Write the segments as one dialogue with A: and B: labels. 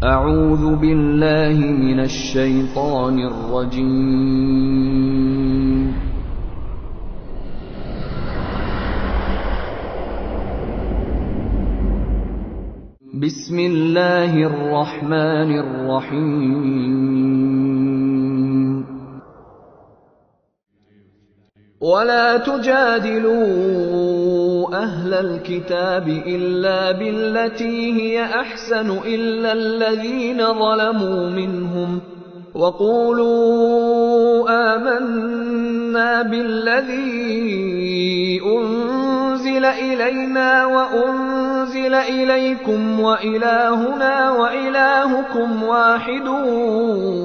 A: اعوذ بالله من الشیطان الرجیم. بسم الله الرحمن الرحیم. ولا تجادلوا أهل الكتاب إلا بالتي هي أحسن إلا الذين ظلموا منهم وقولوا آمنا بالذي أنزل إلينا وأنزل إليكم وإلهنا وإلهكم واحد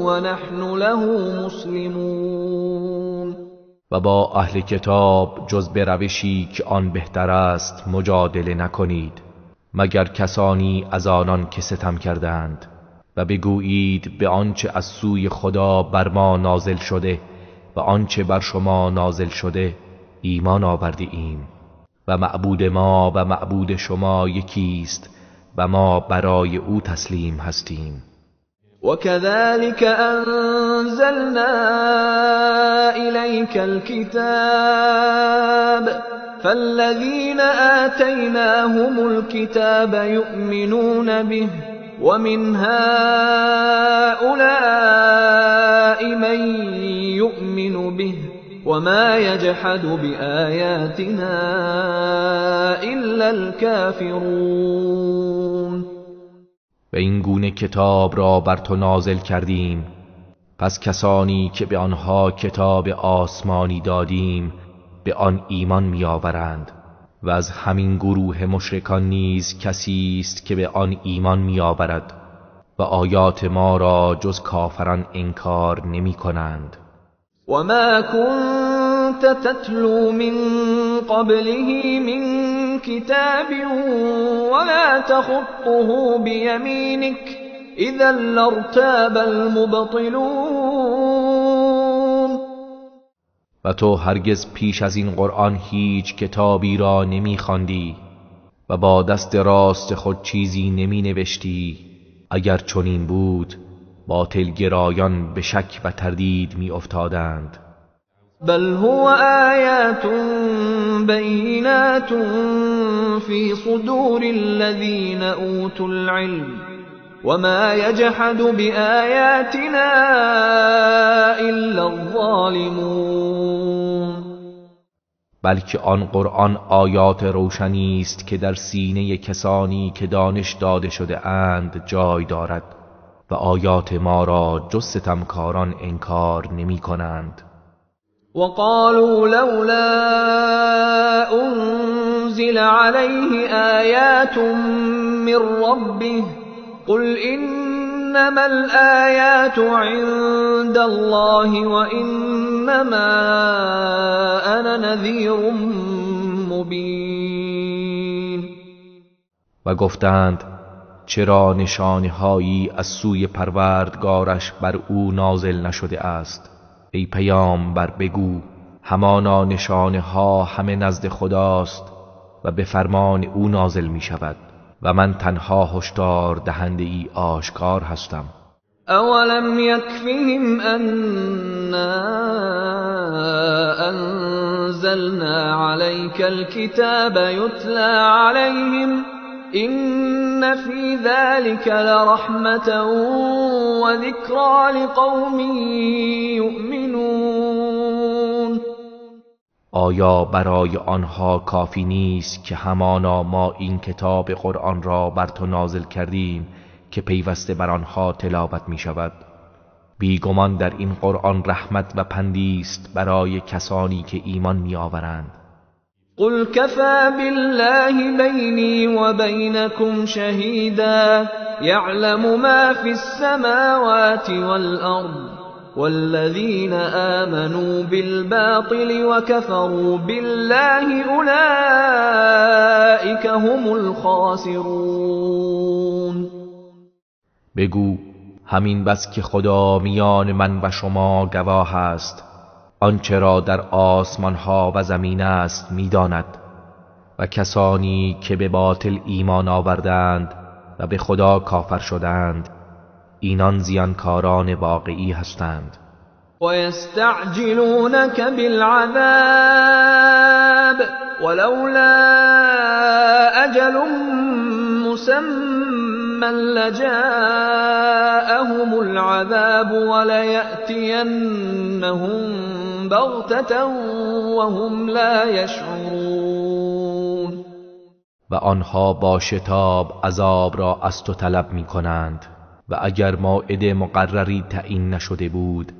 A: ونحن له مسلمون.
B: و با اهل کتاب جز به روشی که آن بهتر است مجادله نکنید، مگر کسانی از آنان که ستم کردند، و بگویید به آنچه از سوی خدا بر ما نازل شده و آنچه بر شما نازل شده ایمان آورده ایم، و معبود ما و معبود شما یکیست و ما برای او تسلیم هستیم.
A: وكذلك أنزلنا إليك الكتاب فالذين آتيناهم الكتاب يؤمنون به ومن هؤلاء من يؤمن به وما يجحد بآياتنا إلا الكافرون.
B: و این گونه کتاب را بر تو نازل کردیم، پس کسانی که به آنها کتاب آسمانی دادیم به آن ایمان می‌آورند، و از همین گروه مشرکان نیز کسی است که به آن ایمان می‌آورد و آیات ما را جز کافران انکار نمی‌کنند.
A: و ما كنت تتلو من قبله من كتاب ولا تخطه بيمينك اذا لارتاب المبطلون.
B: و تو هرگز پیش از این قرآن هیچ کتابی را نمی‌خواندی و با دست راست خود چیزی نمی‌نوشتی. اگر چنین بود باطل گرایان به شک و تردید می‌افتادند.
A: بل هو آیات بینات فی صدور الذین اوتوا العلم وما یجحد بآیاتنا الا الظالمون.
B: بلکه آن قرآن آیات روشنی است که در سینه کسانی که دانش داده شده اند جای دارد و آیات ما را جز ستمکاران انکار نمی کنند.
A: وقالوا لولا انزل عليه آیات من ربه قل انما الآیات عند الله وانما انا نذیر مبین.
B: و گفتند چرا نشانه‌هایی از سوی پروردگارش بر او نازل نشده است؟ ای پیامبر بگو همانا نشانه‌ها همه نزد خداست و به فرمان او نازل می شود و من تنها هشدار دهنده ای آشکار هستم.
A: اولم یکفهم انا انزلنا علیک الكتاب یتلی علیهم إن في ذلك لرحمة وذكرى لقوم يؤمنون.
B: آیا برای آنها کافی نیست که همانا ما این کتاب قرآن را بر تو نازل کردیم که پیوسته بر آنها تلاوت می شود؟ بیگمان در این قرآن رحمت و پندی است برای کسانی که ایمان می آورند.
A: قل كفى بالله بيني وبينكم شهيدا يعلم ما في السماوات والأرض والذين آمنوا بالباطل وكفروا بالله أولئك هم الخاسرون.
B: بگو همین بس که خدا میان من و شما گواه است، آنچه را در آسمان ها و زمین است میداند، و کسانی که به باطل ایمان آوردند و به خدا کافر شدند اینان زیانکاران واقعی هستند.
A: ويستعجلونك بالعذاب ولولا أجل مسمى لجاءهم العذاب وليأتينهم بغتة وهم لا يشعرون.
B: و آنها با شتاب عذاب را از تو طلب می کنند و اگر موعد مقرری تعیین نشده بود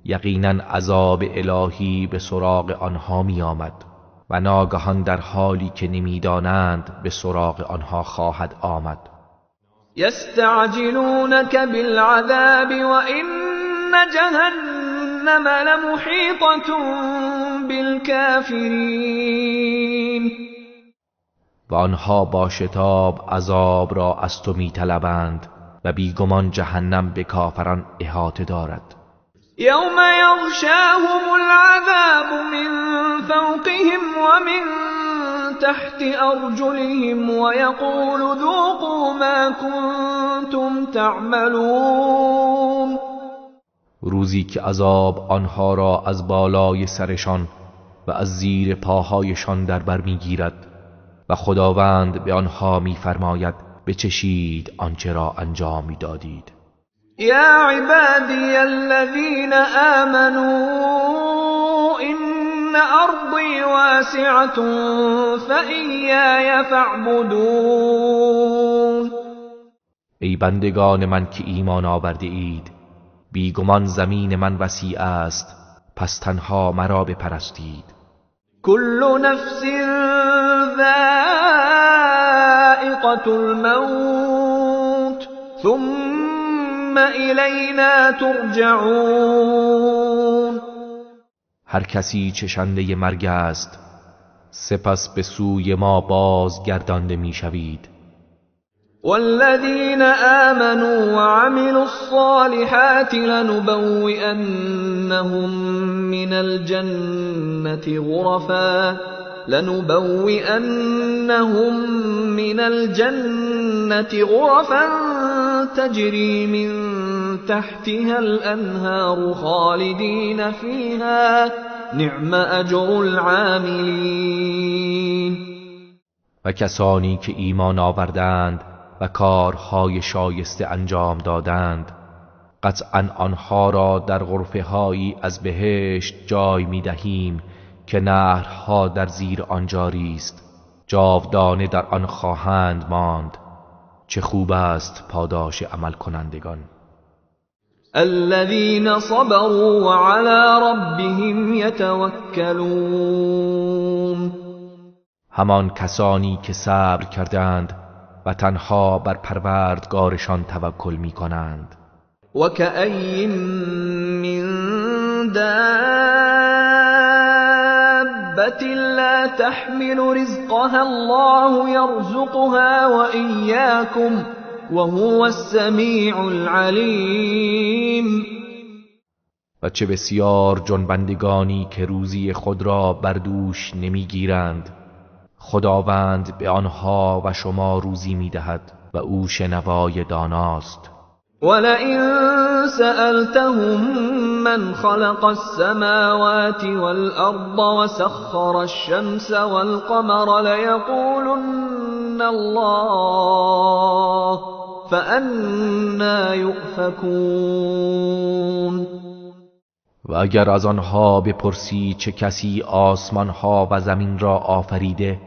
B: یقینا عذاب الهی به سراغ آنها می آمد و ناگهان در حالی که نمیدانند به سراغ آنها خواهد آمد.
A: یستعجلونک بالعذاب وان جهنم لمحیطة بالکافرین.
B: و آنها با شتاب عذاب را از تو میطلبند و بیگمان جهنم به کافران احاطه دارد.
A: یوم یغشاهم العذاب من فوقهم ومن تحت ارجلهم ویقول ذوقوا ما کنتم تعملون.
B: روزی که عذاب آنها را از بالای سرشان و از زیر پاهایشان در بر میگیرد و خداوند به آنها میفرماید بچشید آنچه را انجام میدادید.
A: یا عبادی الذین آمنوا ان ارضی واسعة فإیای فاعبدون.
B: ای بندگان من که ایمان آورده اید، بیگمان زمین من وسیع است، پس تنها مرا بپرستید.
A: کل نفس ذائقة الموت ثم الینا ترجعون.
B: هر کسی چشنده مرگ است، سپس به سوی ما بازگردانده میشوید.
A: والذین آمنوا وعملوا الصالحات لنبوئنهم من الجنة غرفا تجری من تحتها الانهار خالدین فیها نعم اجر العاملین.
B: و کسانی که ایمان آوردند و کارهای شایسته انجام دادند، قطعا آنها را در غرفه هایی از بهشت جای می دهیم که نهرها در زیر آن جاری است، جاودانه در آن خواهند ماند. چه خوب است پاداش عمل کنندگان.
A: الذین صبروا وعلى ربهم یتوکلون.
B: همان کسانی که صبر کردند و تنها بر پروردگارشان توکل می کنند.
A: و کأی من دابة لا تحمل رزقها الله یرزقها وإیاکم وهو السمیع العلیم.
B: و چه بسیار جنبندگانی که روزی خود را بر دوش نمیگیرند، خداوند به آنها و شما روزی میدهد و او شنوای داناست.
A: ولئن سألتهم من خلق السماوات والأرض وسخر الشمس والقمر ليقولن الله فأنا يؤفكون.
B: و اگر از آنها بپرسی چه کسی آسمانها و زمین را آفریده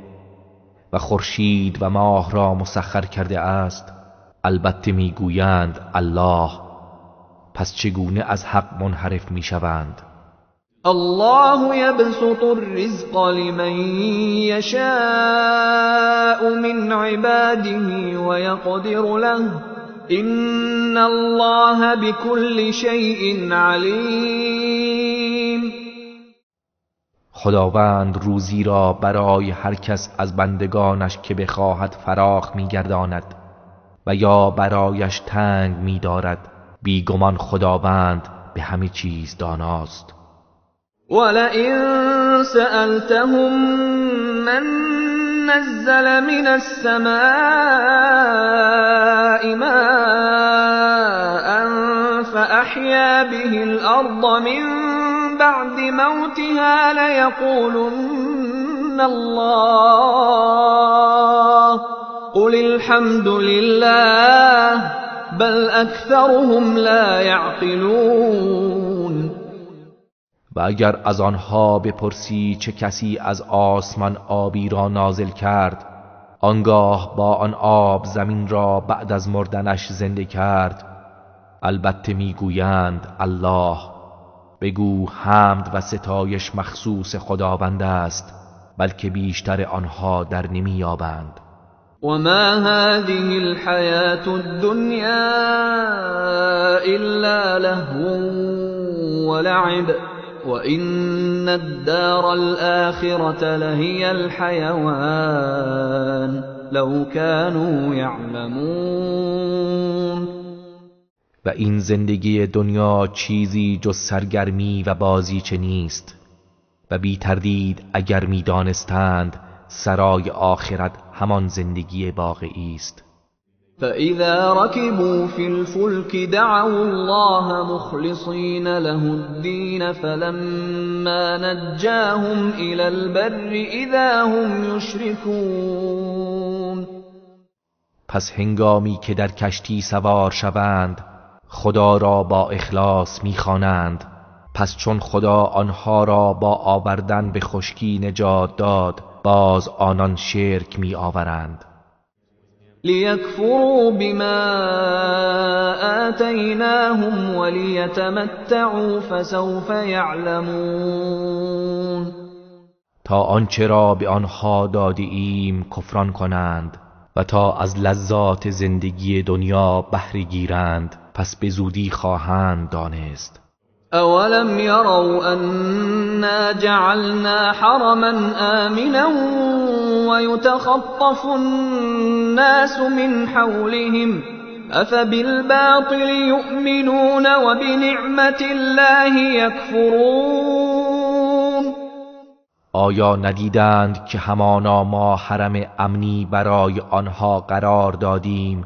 B: و خورشید و ماه را مسخر کرده است، البته میگویند الله، پس چگونه از حق منحرف میشوند؟
A: الله یبسط الرزق لمن یشاء من عباده ویقدر له ان الله بكل شیء علیم.
B: خداوند روزی را برای هر کس از بندگانش که بخواهد فراخ میگرداند و یا برایش تنگ می‌دارد. بیگمان خداوند به همه چیز داناست.
A: ولئن سألتهم من نزل من السماء ماء فأحيا به الأرض من بعد موتها ليقولن الله قل الحمد لله بل أكثرهم لا يعقلون.
B: و اگر از آنها بپرسی چه کسی از آسمان آبی را نازل کرد، آنگاه با آن آب زمین را بعد از مردنش زنده کرد، البته میگویند الله. بگو حمد و ستایش مخصوص خداوند است، بلکه بیشتر آنها در نمییابند.
A: وما هذه الحياة الدنيا إلا لهو ولعب وإن الدار الآخرة لهي الحيوان لو كانوا يعلمون.
B: و این زندگی دنیا چیزی جز سرگرمی و بازیچه نیست و بی تردید اگر می دانستند سرای آخرت همان زندگی واقعی است.
A: فإذا ركبوا في الفلك دعوا الله مخلصين له الدين فلما نجاهم إلى البر إذا هم يشركون.
B: پس هنگامی که در کشتی سوار شوند خدا را با اخلاص می‌خوانند، پس چون خدا آنها را با آوردن به خشکی نجات داد باز آنان شرک می آورند.
A: لیکفروا بما آتیناهم ولیتمتعوا فسوف یعلمون.
B: تا آنچه را به آنها داده ایم کفران کنند و تا از لذات زندگی دنیا بهره گیرند، پس به زودی خواهند دانست.
A: اولم يروا انا جعلنا حرما آمنا ويتخطف الناس من حولهم افبالباطل يؤمنون وبنعمة الله يكفرون.
B: آیا ندیدند که همانا ما حرم امنی برای آنها قرار دادیم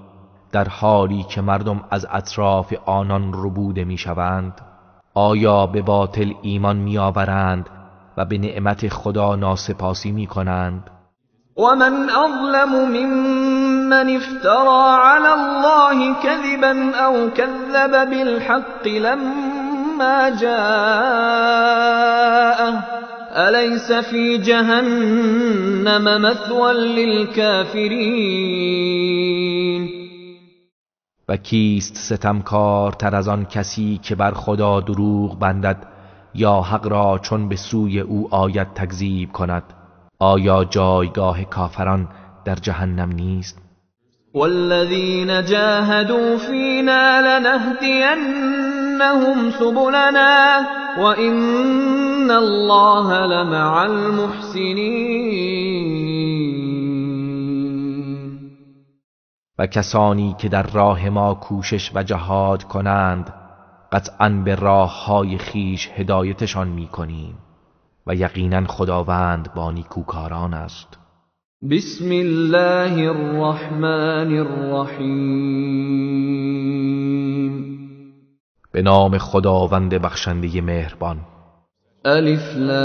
B: در حالی که مردم از اطراف آنان ربوده میشوند؟ آیا به باطل ایمان میآورند و به نعمت خدا ناسپاسی میکنند؟
A: ومن اظلم ممن افترى على الله كذبا او كذب بالحق لما جاءه أليس في جهنم مثوى للكافرين.
B: و کیست ستمکارتر از آن کسی که بر خدا دروغ بندد یا حق را چون به سوی او آید تکذیب کند؟ آیا جایگاه کافران در جهنم نیست؟
A: والذین جاهدوا فینا لنهدینهم سبلنا وإن الله لمع المحسنین.
B: و کسانی که در راه ما کوشش و جهاد کنند قطعاً به راه‌های خیش هدایتشان می‌کنیم و یقیناً خداوند با نیکوکاران است.
A: بسم الله الرحمن الرحیم.
B: به نام خداوند بخشنده مهربان.
A: الف لام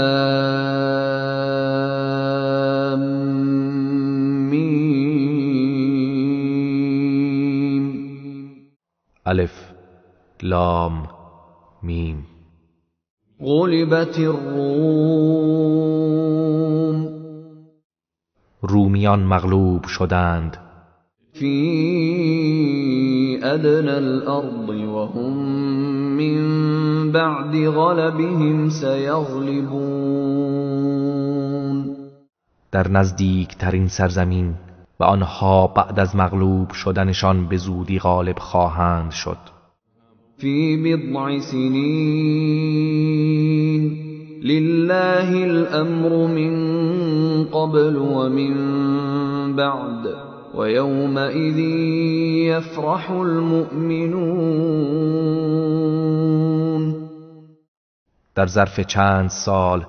A: میم.
B: الف لام میم.
A: غلبت الروم.
B: رومیان مغلوب شدند.
A: فی ادنى الارض وهم من بعد غلبهم سیغلبون.
B: در نزدیک ترین سرزمین و آنها بعد از مغلوب شدنشان به زودی غالب خواهند شد.
A: فی بضع سنین لله الامر من قبل ومن بعد ويومئذ يفرح المؤمنون.
B: در ظرف چند سال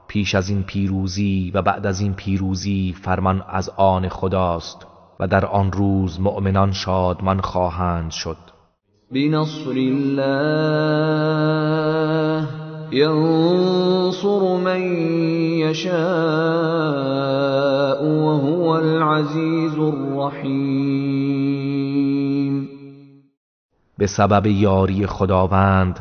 B: پیش از این پیروزی و بعد از این پیروزی فرمان از آن خداست و در آن روز مؤمنان شادمان خواهند شد.
A: بنصر الله ينصر من يشاء وهو العزیز الرحیم.
B: به سبب یاری خداوند،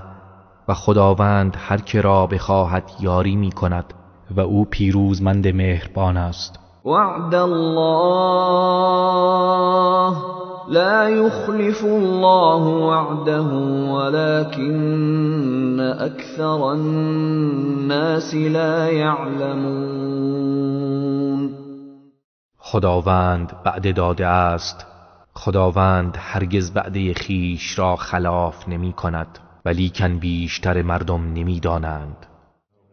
B: و خداوند هر که را بخواهد یاری می کند و او پیروزمند مهربان است.
A: وعد الله لا يخلف الله وعده ولكن أكثر الناس لا يعلمون.
B: خداوند وعده داده است، خداوند هرگز وعده خیش را خلاف نمی کند، ولیکن بیشتر مردم نمی دانند.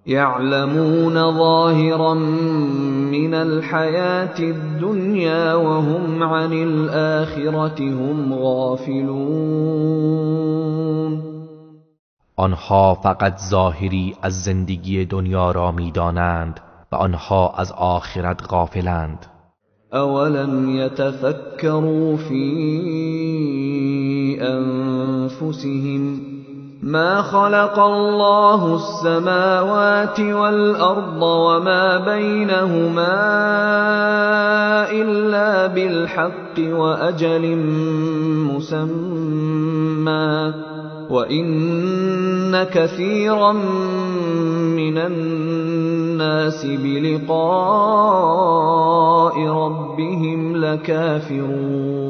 A: يعلمون ظاهرا من الحياة الدنيا وهم عن الآخرة هم غافلون.
B: آنها فقط ظاهری از زندگی دنیا را می‌دانند و آنها از آخرت غافلند.
A: اولم يتفكروا في انفسهم ما خلق الله السماوات والأرض وما بينهما إلا بالحق وأجل مسمى وإن كثيرا من الناس بلقاء ربهم لكافرون.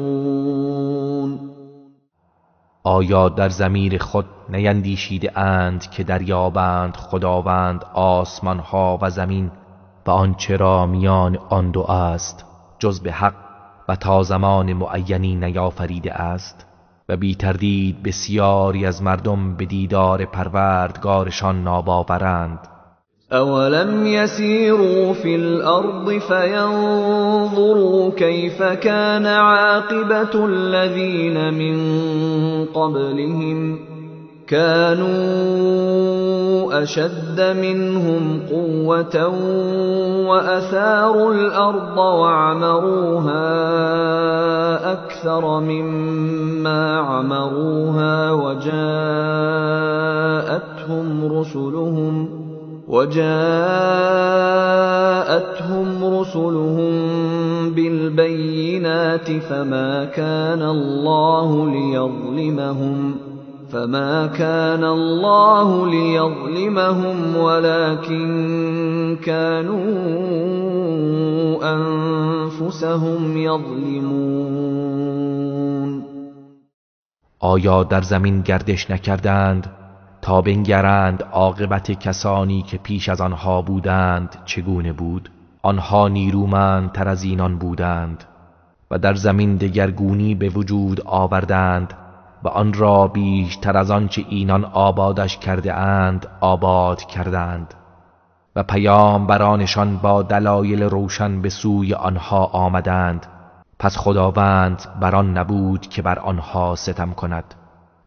B: آیا در ضمیر خود نیندیشیده اند که دریابند خداوند آسمان ها و زمین و آنچه را میان آن دو است جز به حق و تا زمان معینی نیافریده است؟ و بی تردید بسیاری از مردم به دیدار پروردگارشان ناباورند.
A: اولم يسيروا في الارض فينظروا كيف كان عاقبة الذين من قبلهم كانوا أشد منهم قوة وأثاروا الأرض وعمروها أكثر مما عمروها وجاءتهم رسلهم بالبينات فما كان الله ليظلمهم ولكن كانوا أنفسهم يظلمون.
B: آیا در زمین گردش نکردند تا بنگرند عاقبت کسانی که پیش از آنها بودند چگونه بود؟ آنها نیرومندتر از اینان بودند و در زمین دگرگونی به وجود آوردند و آن را بیشتر از آنچه اینان آبادش کرده اند آباد کردند و پیامبرانشان با دلایل روشن به سوی آنها آمدند. پس خداوند بر آن نبود که بر آنها ستم کند،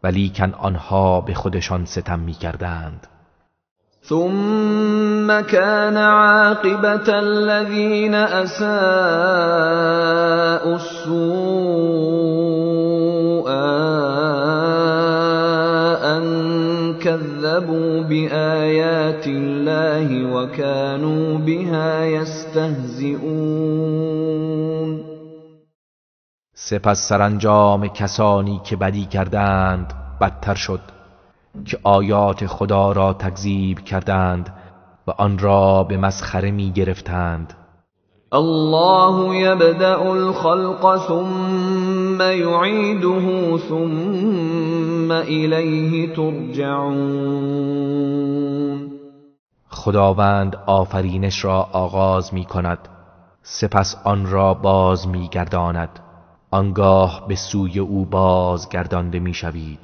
B: ولیکن آنها به خودشان ستم می‌کردند.
A: ثم كان عاقبة الذين أساءوا السوء أن كذبوا بآيات الله وكانوا بها يستهزئون.
B: سپس سرانجام کسانی که بدی کردند بدتر شد که آیات خدا را تکذیب کردند و آن را به مسخره می گرفتند.
A: الله یبدأ الخلق ثم یعیده ثم الیه ترجعون.
B: خداوند آفرینش را آغاز می کند، سپس آن را باز می گرداند، آنگاه به سوی او بازگردانده می شوید.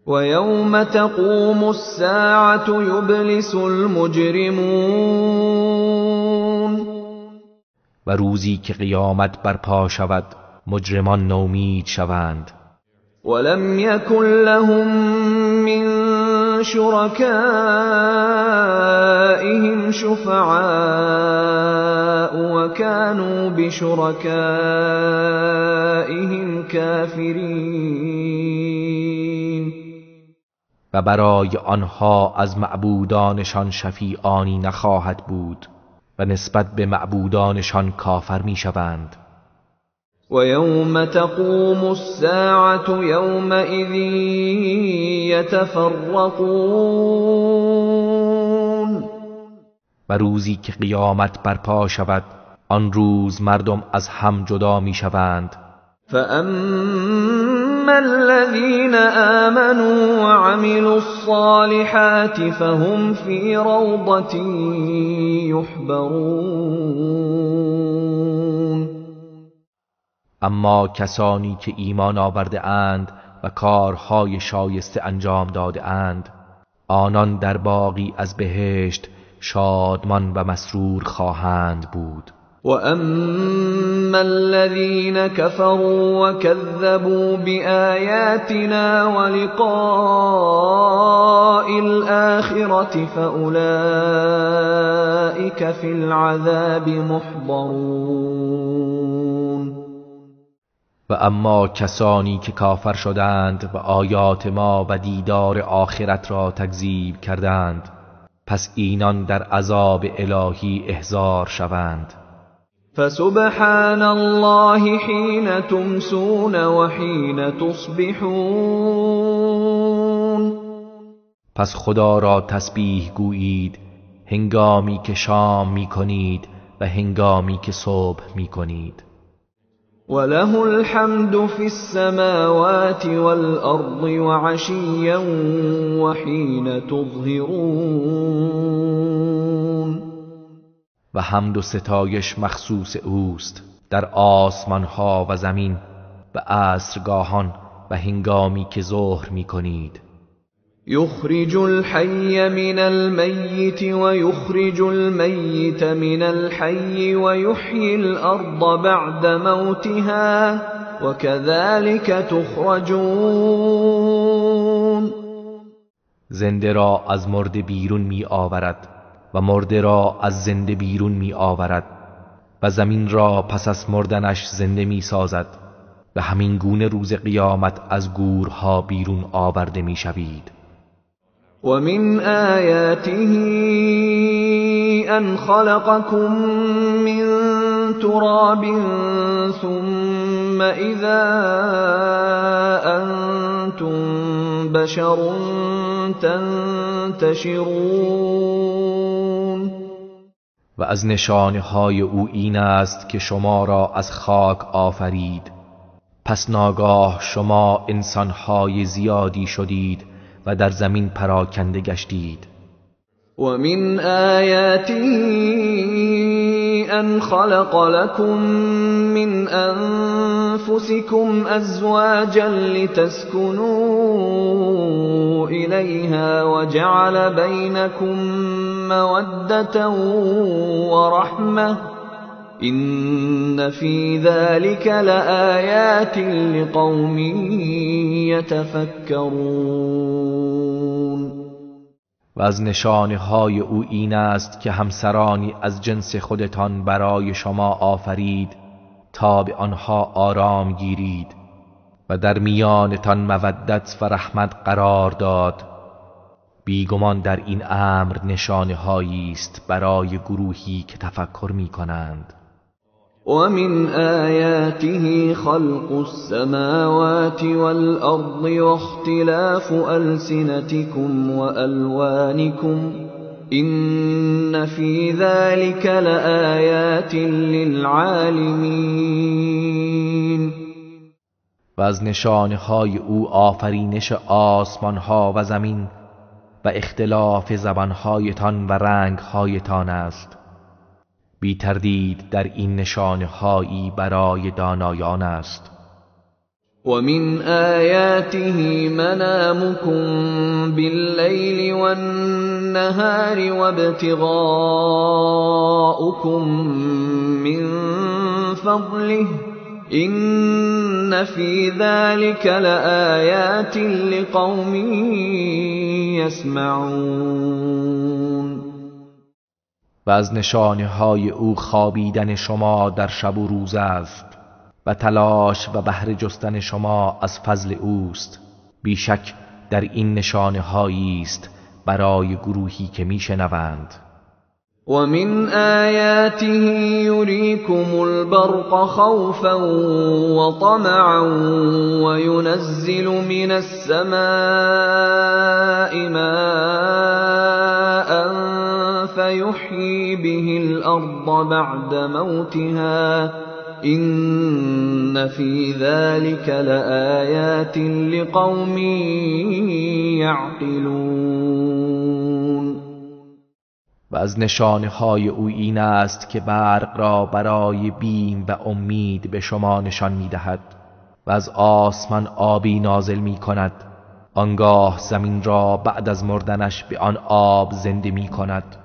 A: و یوم تقوم الساعة یبلس المجرمون.
B: و روزی که قیامت برپا شود مجرمان نومید شوند.
A: ولم یکن لهم من شرکائهم شفعاء وكانوا بشركائهم كافرین.
B: و برای آنها از معبودانشان شفیعانی نخواهد بود و نسبت به معبودانشان کافر میشوند.
A: و یوم تقوم الساعة یومئذ یتفرقون.
B: و روزی که قیامت برپا شود آن روز مردم از هم جدا میشوند.
A: فأما الذين آمنوا وعملوا الصالحات فهم في روضة يحبرون.
B: اما کسانی که ایمان آورده اند و کارهای شایسته انجام داده اند، آنان در باغی از بهشت شادمان و مسرور خواهند بود.
A: وَأَمَّا الَّذِينَ كَفَرُوا وَكَذَّبُوا بِآيَاتِنَا وَلِقَاءِ الْآخِرَةِ فَأُولَئِكَ فِي الْعَذَابِ مُحْضَرُونَ.
B: و اما کسانی که کافر شدند و آیات ما و دیدار آخرت را تکذیب کردند، پس اینان در عذاب الهی احضار شوند.
A: فسبحان الله حين تمسون وحين تصبحون.
B: پس خدا را تسبیح گویید هنگامی که شام می کنید و هنگامی که صبح می کنید.
A: وله الحمد في السماوات والأرض وعشيا وحين تظهرون.
B: و حمد و ستایش مخصوص اوست در آسمان ها و زمین و عصرگاهان و هنگامی که ظهر می کنید.
A: یخرج الحی من المیت و یخرج المیت من الحی و یحیی الارض بعد موتها و كذلك تخرجون.
B: زنده را از مرده بیرون می آورد و مرده را از زنده بیرون می آورد و زمین را پس از مردنش زنده می سازد و همین گونه روز قیامت از گورها بیرون آورده می شوید.
A: و من آیاته ان خلقکم من تراب ثم اذا انتم بشر تنتشرون.
B: و از نشانه های او این است که شما را از خاک آفرید، پس ناگاه شما انسانهای زیادی شدید و در زمین پراکنده گشتید.
A: و من آیاته ان خلق لكم من انفسكم ازواجا لتسكنوا الیها وجعل بینکم مودة ورحمة ان فی ذلك لآیات لقوم یتفکرون.
B: و از نشانه های او این است که همسرانی از جنس خودتان برای شما آفرید تا به آنها آرام گیرید و در میانتان مودت و رحمت قرار داد. بیگمان در این امر نشانه هایی است برای گروهی که تفکر می کنند.
A: ومن آیاته خلق السماوات والأرض واختلاف ألسنتكم وألوانكم إن في ذلك لآیات للعالمین.
B: و از نشانه های او آفرینش آسمان ها و زمین و اختلاف زبانهایتان و رنگهایتان است. بی تردید در این نشانه هایی برای دانایان است.
A: و من آیاته منامکم باللیل والنهار وابتغاؤکم من فضله إن فی ذلك لآیات لقوم یسمعون.
B: و از نشانه های او خوابیدن شما در شب و روز است و تلاش و بهره جستن شما از فضل اوست. بیشک در این نشانه هایی است برای گروهی که میشنوند.
A: ومن آیاته یریکم البرق خوفا وطمعا وینزل من السماء ماء فیحیی به الارض بعد موتها إن في ذلك لآیات لقوم یعقلون.
B: و از نشانه های او این است که برق را برای بیم و امید به شما نشان می دهد و از آسمان آبی نازل می کند، آنگاه زمین را بعد از مردنش به آن آب زنده می کند.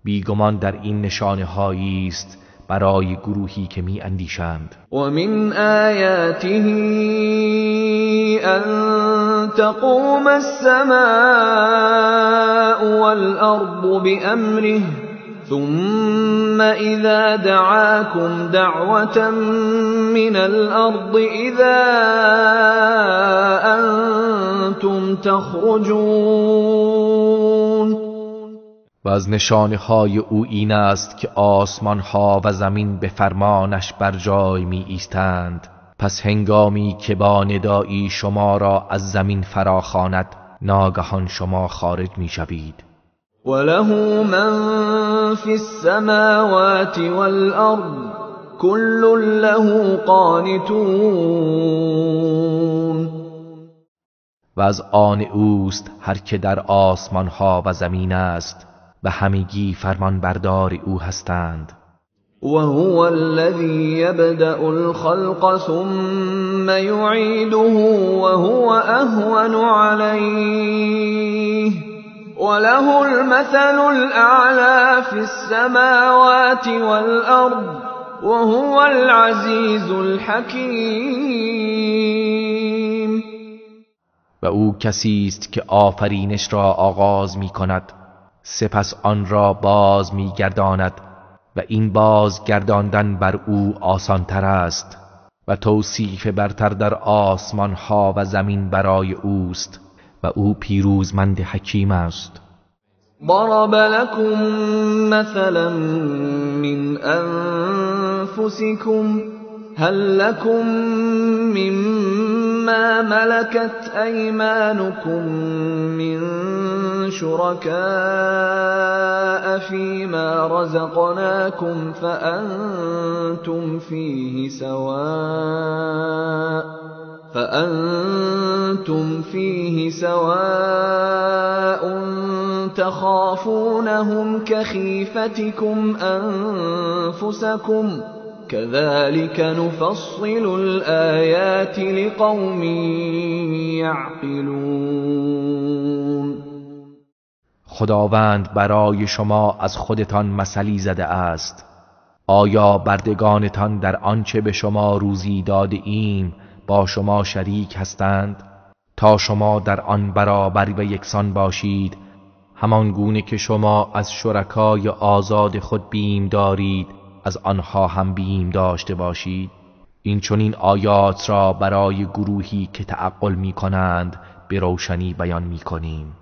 B: بیگمان در این نشانه هایی است برای گروهی که می اندیشند.
A: و من آیاته ان تقوم السماء والارض بأمره ثم اذا دعاكم دعوة من الارض اذا انتم تخرجون.
B: و از نشانه های او این است که آسمان ها و زمین به فرمانش بر جای می ایستند، پس هنگامی که با ندایی شما را از زمین فراخواند ناگهان شما خارج می شوید.
A: وله من فی السماوات والارض كل له قانتون.
B: و از آن اوست هر که در آسمان ها و زمین است و همگی فرمان بردار او هستند.
A: و هو الذی یبدأ الخلق ثم یعیده و هو اهون علیه وله المثل الاعلی فی السماوات والارض وهو العزیز الحکیم.
B: و او کسی است که آفرینش را آغاز می کند، سپس آن را باز می گرداند و این بازگرداندن بر او آسانتر است و توصیف برتر در آسمان ها و زمین برای اوست و او پیروزمند حکیم است.
A: ضرب لكم مثلا من انفسكم هل لكم مما ملكت أيمانكم من شركاء فيما رزقناكم فأنتم فيه سواء تخافونهم كخيفتكم أنفسكم كذلك نفصل الآيات لقوم يعقلون.
B: خداوند برای شما از خودتان مثلی زده است. آیا بردگانتان در آنچه به شما روزی داده ایم با شما شریک هستند تا شما در آن برابر و یکسان باشید، همان گونه که شما از شرکای آزاد خود بیم دارید از آنها هم بیم داشته باشید؟ این چنین آیات را برای گروهی که تعقل می کنند به روشنی بیان می کنیم.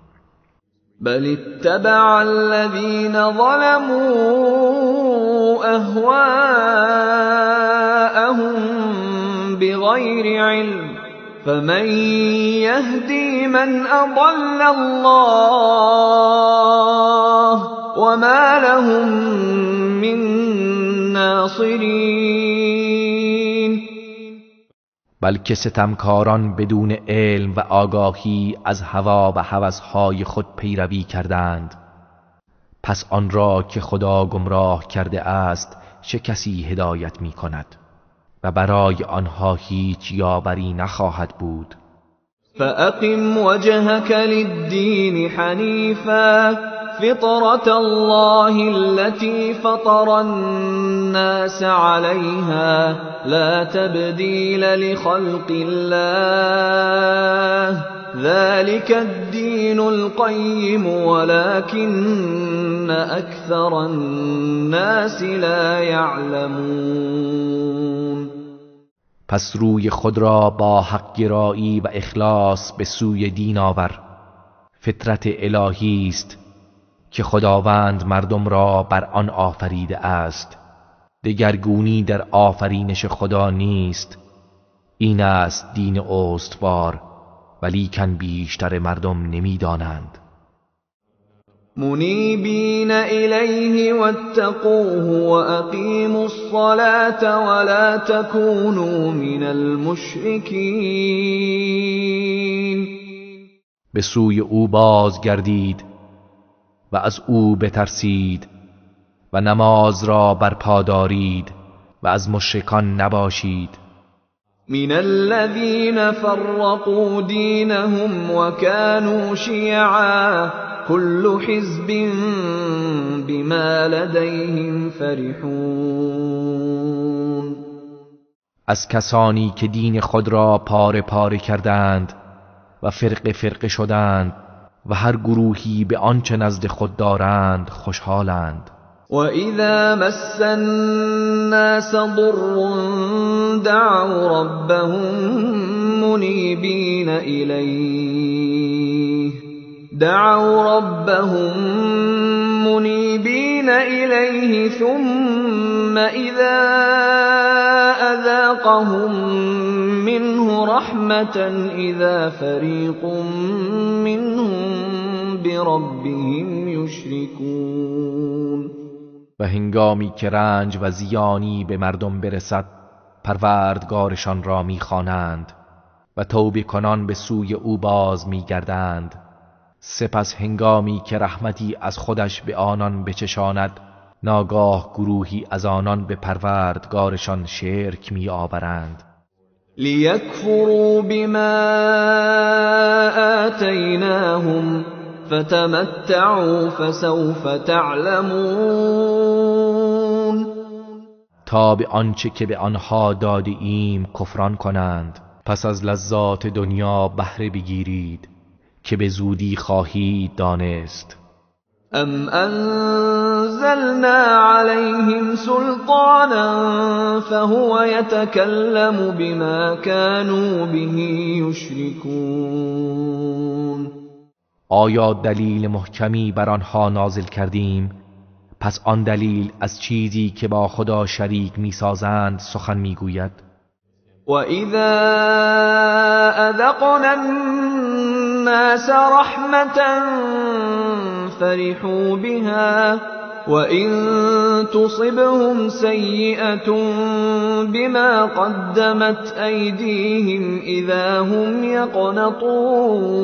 A: بل اتبع الذین ظلموا اهواءهم بغیر علم فمن یهدی من اضل الله وما لهم من ناصرین.
B: بلکه ستمکاران بدون علم و آگاهی از هوا و هوس‌های خود پیروی کردند، پس آن را که خدا گمراه کرده است چه کسی هدایت می کند؟ و برای آنها هیچ یاوری نخواهد بود.
A: فأقم وجهك للدین حنیفا فطرة الله التي فطر الناس عليها لا تبديل لخلق الله ذلك الدين القيم ولكن أكثر الناس لا يعلمون.
B: پس روی خود را با حق گرایی و اخلاص به سوی دین آور. فطرت الهی است که خداوند مردم را بر آن آفریده است. دگرگونی در آفرینش خدا نیست. این است دین استوار، ولیکن بیشتر مردم نمیدانند.
A: منیبین الیه واتقوه واقیموا الصلاة ولا تکونوا من المشرکین.
B: به سوی او بازگردید و از او بترسید و نماز را برپا دارید و از مشرکان نباشید.
A: من الذين فرقوا دينهم وكانوا شيعا كل حزب بما لديهم فرحون.
B: از کسانی که دین خود را پاره پاره کردند و فرقه فرقه شدند و هر گروهی به آنچه نزد خود دارند خوشحالند.
A: وَإِذَا مَسَّ النَّاسَ ضُرٌّ دَعَوْا رَبَّهُم مُنِيبِينَ إِلَيْهِ دَعَوْا رَبَّهُم مُنِيبِينَ إِلَيْهِ ثُمَّ إِذَا أَذَاقَهُم مِّنْهُ رَحْمَةً إِذَا فَرِيقٌ مِّنْهُم بِرَبِّهِمْ يُشْرِكُونَ.
B: و هنگامی که رنج و زیانی به مردم برسد پروردگارشان را میخوانند و توبه کنان به سوی او باز میگردند. سپس هنگامی که رحمتی از خودش به آنان بچشاند ناگاه گروهی از آنان به پروردگارشان شرک میآورند.
A: لیکفروا بما آتیناهم فتمتعوا فسوف تعلمون.
B: تا به آنچه که به آنها داده ایم کفران کنند، پس از لذات دنیا بهره بگیرید که به زودی خواهید دانست.
A: ام انزلنا علیهم سلطانا فهو یتکلم بما كانوا به یشرکون.
B: آیا دلیل محکمی بر آنها نازل کردیم؟ پس آن دلیل از چیزی که با خدا شریک میسازند سخن میگوید.
A: وَإِذَا أَذَقْنَا النَّاسَ رَحْمَةً فَرِحُوا بِهَا وَإِن تُصِبْهُمْ سَيِّئَةٌ بِمَا قَدَّمَتْ أَيْدِيهِمْ إِذَا هُمْ يَقْنَطُونَ.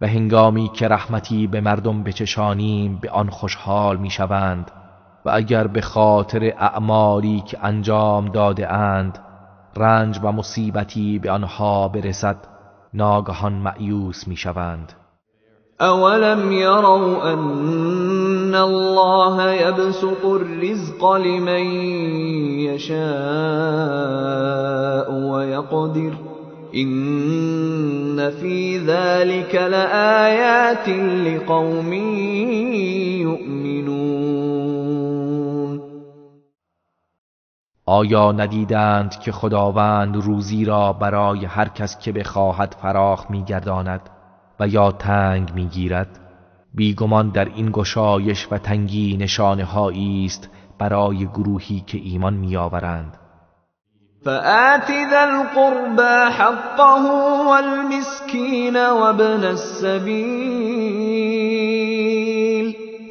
B: و هنگامی که رحمتی به مردم بچشانیم به آن خوشحال میشوند و اگر به خاطر اعمالی که انجام داده اند رنج و مصیبتی به آنها برسد ناگهان مأیوس میشوند.
A: اولم یروا ان الله یبسط الرزق لمن یشاء ویقدر ان فی ذلك لآیات لقوم یؤمنون.
B: آیا ندیدند که خداوند روزی را برای هر کس که بخواهد فراخ می‌گرداند و یا تنگ می‌گیرد؟ بیگمان در این گشایش و تنگی نشانه‌هایی است برای گروهی که ایمان می‌آورند.
A: فآت ذا القربى حقه والمسكين وابن السبيل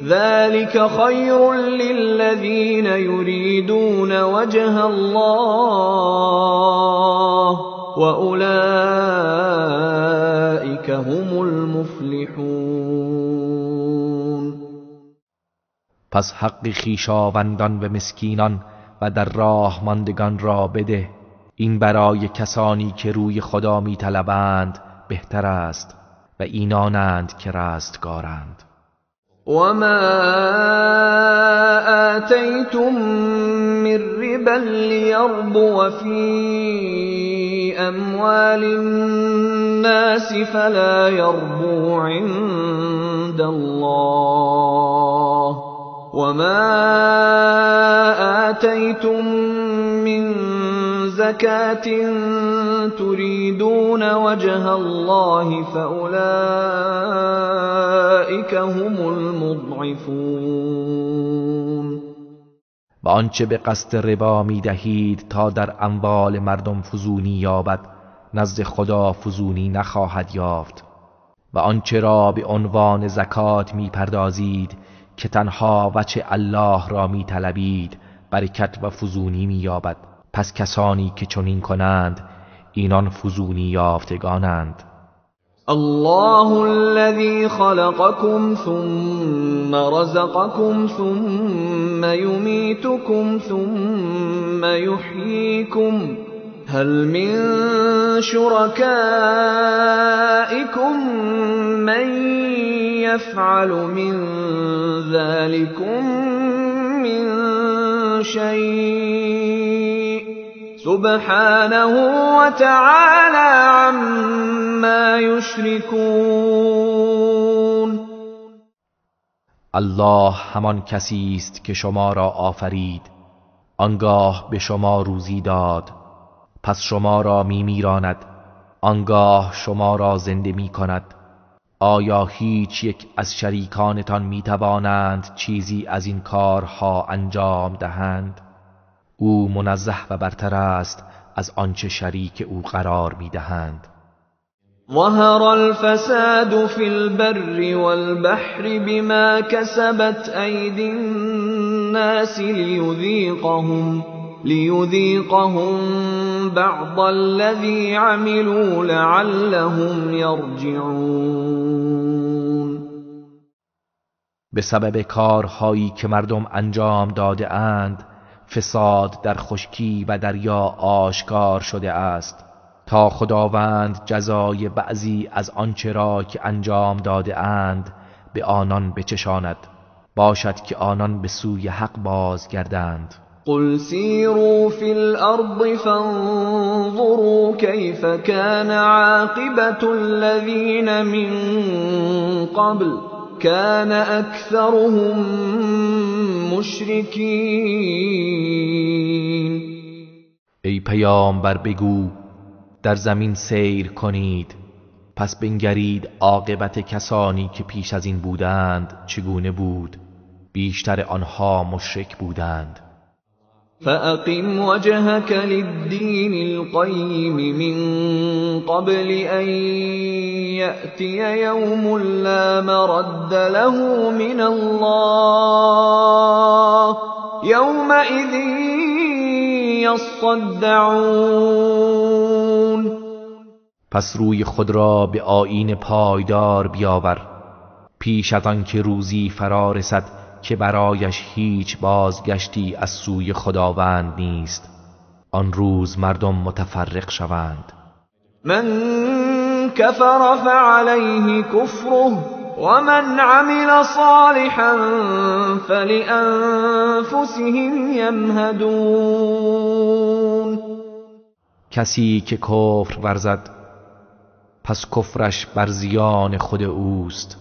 A: ذلك خير للذين يريدون وجه الله وأولئك هم المفلحون.
B: پس حق خویشاوندان و مسکینان و در راه ماندگان را بده، این برای کسانی که روی خدا میطلبند بهتر است و اینانند که رستگارند.
A: وما آتيتم من ربا ليربو في أموال الناس فلا يربو عند الله وما آتيتم من زكاة تريدون وجه الله فأولئك هم المضعفون.
B: و آنچه به قصد ربا می دهید تا در اموال مردم فزونی یابد نزد خدا فزونی نخواهد یافت، و آنچه را به عنوان زکات می پردازید که تنها وجه الله را می طلبید برکت و فزونی می یابد. پس کسانی که چنین کنند اینان فزونی یافتگانند.
A: الله الذي خلقكم ثم رزقكم ثم يميتكم ثم يحييكم هل من شركائكم من يفعل من ذلكم من شيء سبحانه وتعالى عما يشركون.
B: الله همان کسی است که شما را آفرید، آنگاه به شما روزی داد، پس شما را میمیراند، آنگاه شما را زنده میکند. آیا هیچ یک از شریکانتان میتوانند چیزی از این کارها انجام دهند؟ او منزه و برتر است از آنچه شریک او قرار میدهند.
A: ظهر الفساد في البر والبحر بما كسبت أيدي الناس ليذيقهم بعض الذي عملوا لعلهم يرجعون.
B: به سبب کارهایی که مردم انجام داده اند فساد در خشکی و دریا آشکار شده است، تا خداوند جزای بعضی از آنچه را که انجام داده اند به آنان بچشاند، باشد که آنان به سوی حق بازگردند.
A: قل سیروا فی الارض فانظروا کیف کان عاقبة الذین من قبل کان اکثرهم مشرکین.
B: ای پیامبر بگو در زمین سیر کنید، پس بنگرید عاقبت کسانی که پیش از این بودند چگونه بود، بیشتر آنها مشرک بودند.
A: فأقم وجهك للدين القيم من قبل أن يأتي يوم لا مرد له من الله يومئذ يصدعون.
B: پس روی خود را به آیین پایدار بیاور، پیش از آن که روزی فرا رسد که برایش هیچ بازگشتی از سوی خداوند نیست، آن روز مردم متفرق شوند.
A: من کفر فعلیه کفره ومن عمل صالحا فلانفسهم یمهدون.
B: کسی که کفر ورزد پس کفرش بر زیان خود اوست،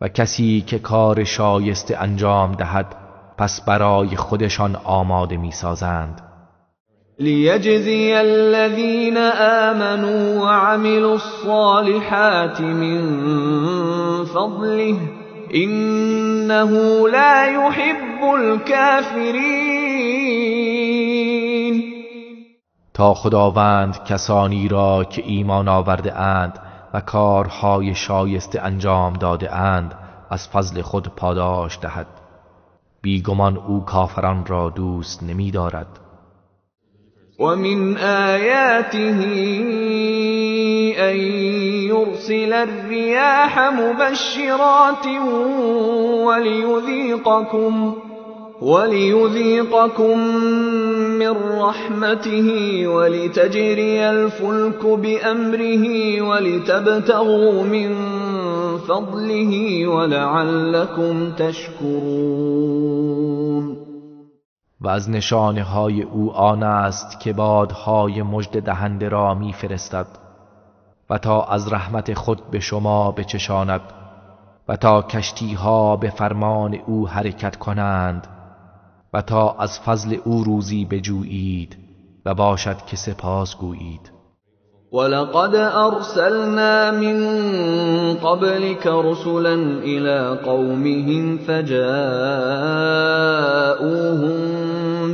B: و کسی که کار شایسته انجام دهد پس برای خودشان آماده می‌سازند.
A: لیجزی الذین آمنوا وعملوا الصالحات من فضله انه لا يحب الكافرین.
B: تا خداوند کسانی را که ایمان آورده اند و کارهای شایسته انجام داده اند از فضل خود پاداش دهد، بیگمان او کافران را دوست نمی دارد.
A: ومن آیاته أن يرسل الرياح مبشرات وليذيقكم من رحمته ولتجري الفلك بأمره ولتبتغوا من فضله ولعلكم تشكرون.
B: و از نشانه های او آن است که بادهای مژده دهنده را میفرستد و تا از رحمت خود به شما بچشاند و تا کشتیها به فرمان او حرکت کنند و تا از فضل او روزی بجویید و باشد که سپاس گویید.
A: ولقد أرسلنا من قبلك رسلا إلى قومهم فجاءوهم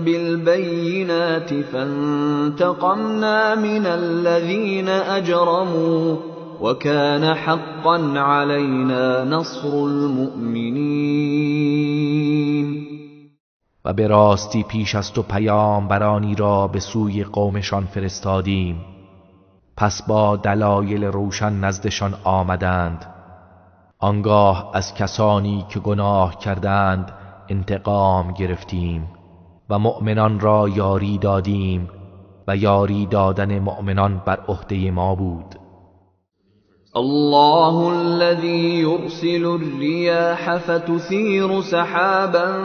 A: بالبينات فانتقمنا من الذين أجرموا وكان حقا علينا نصر المؤمنين.
B: و به راستی پیش از تو پیامبرانی را به سوی قومشان فرستادیم، پس با دلایل روشن نزدشان آمدند. آنگاه از کسانی که گناه کردند انتقام گرفتیم و مؤمنان را یاری دادیم و یاری دادن مؤمنان بر عهده ما بود.
A: الله الذي يرسل الرياح فتثير سحابا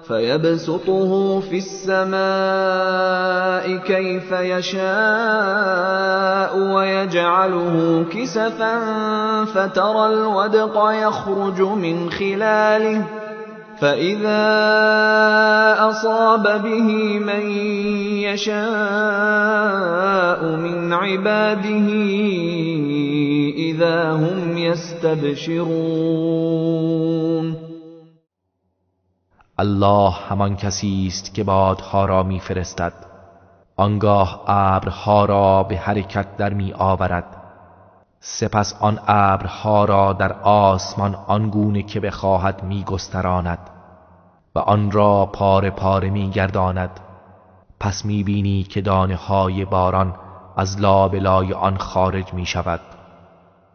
A: فيبسطه في السماء كيف يشاء ويجعله كسفا فترى الودق يخرج من خلاله فإذا أصاب به من يشاء من عباده إذا هم يستبشرون.
B: الله همان کسی است که بادها را میفرستد، آنگاه ابرها را به حرکت در می آورد، سپس آن ابرها را در آسمان آنگونه که بخواهد می گستراند و آن را پاره پاره می گرداند. پس می بینی که دانه های باران از لابلای آن خارج می شود.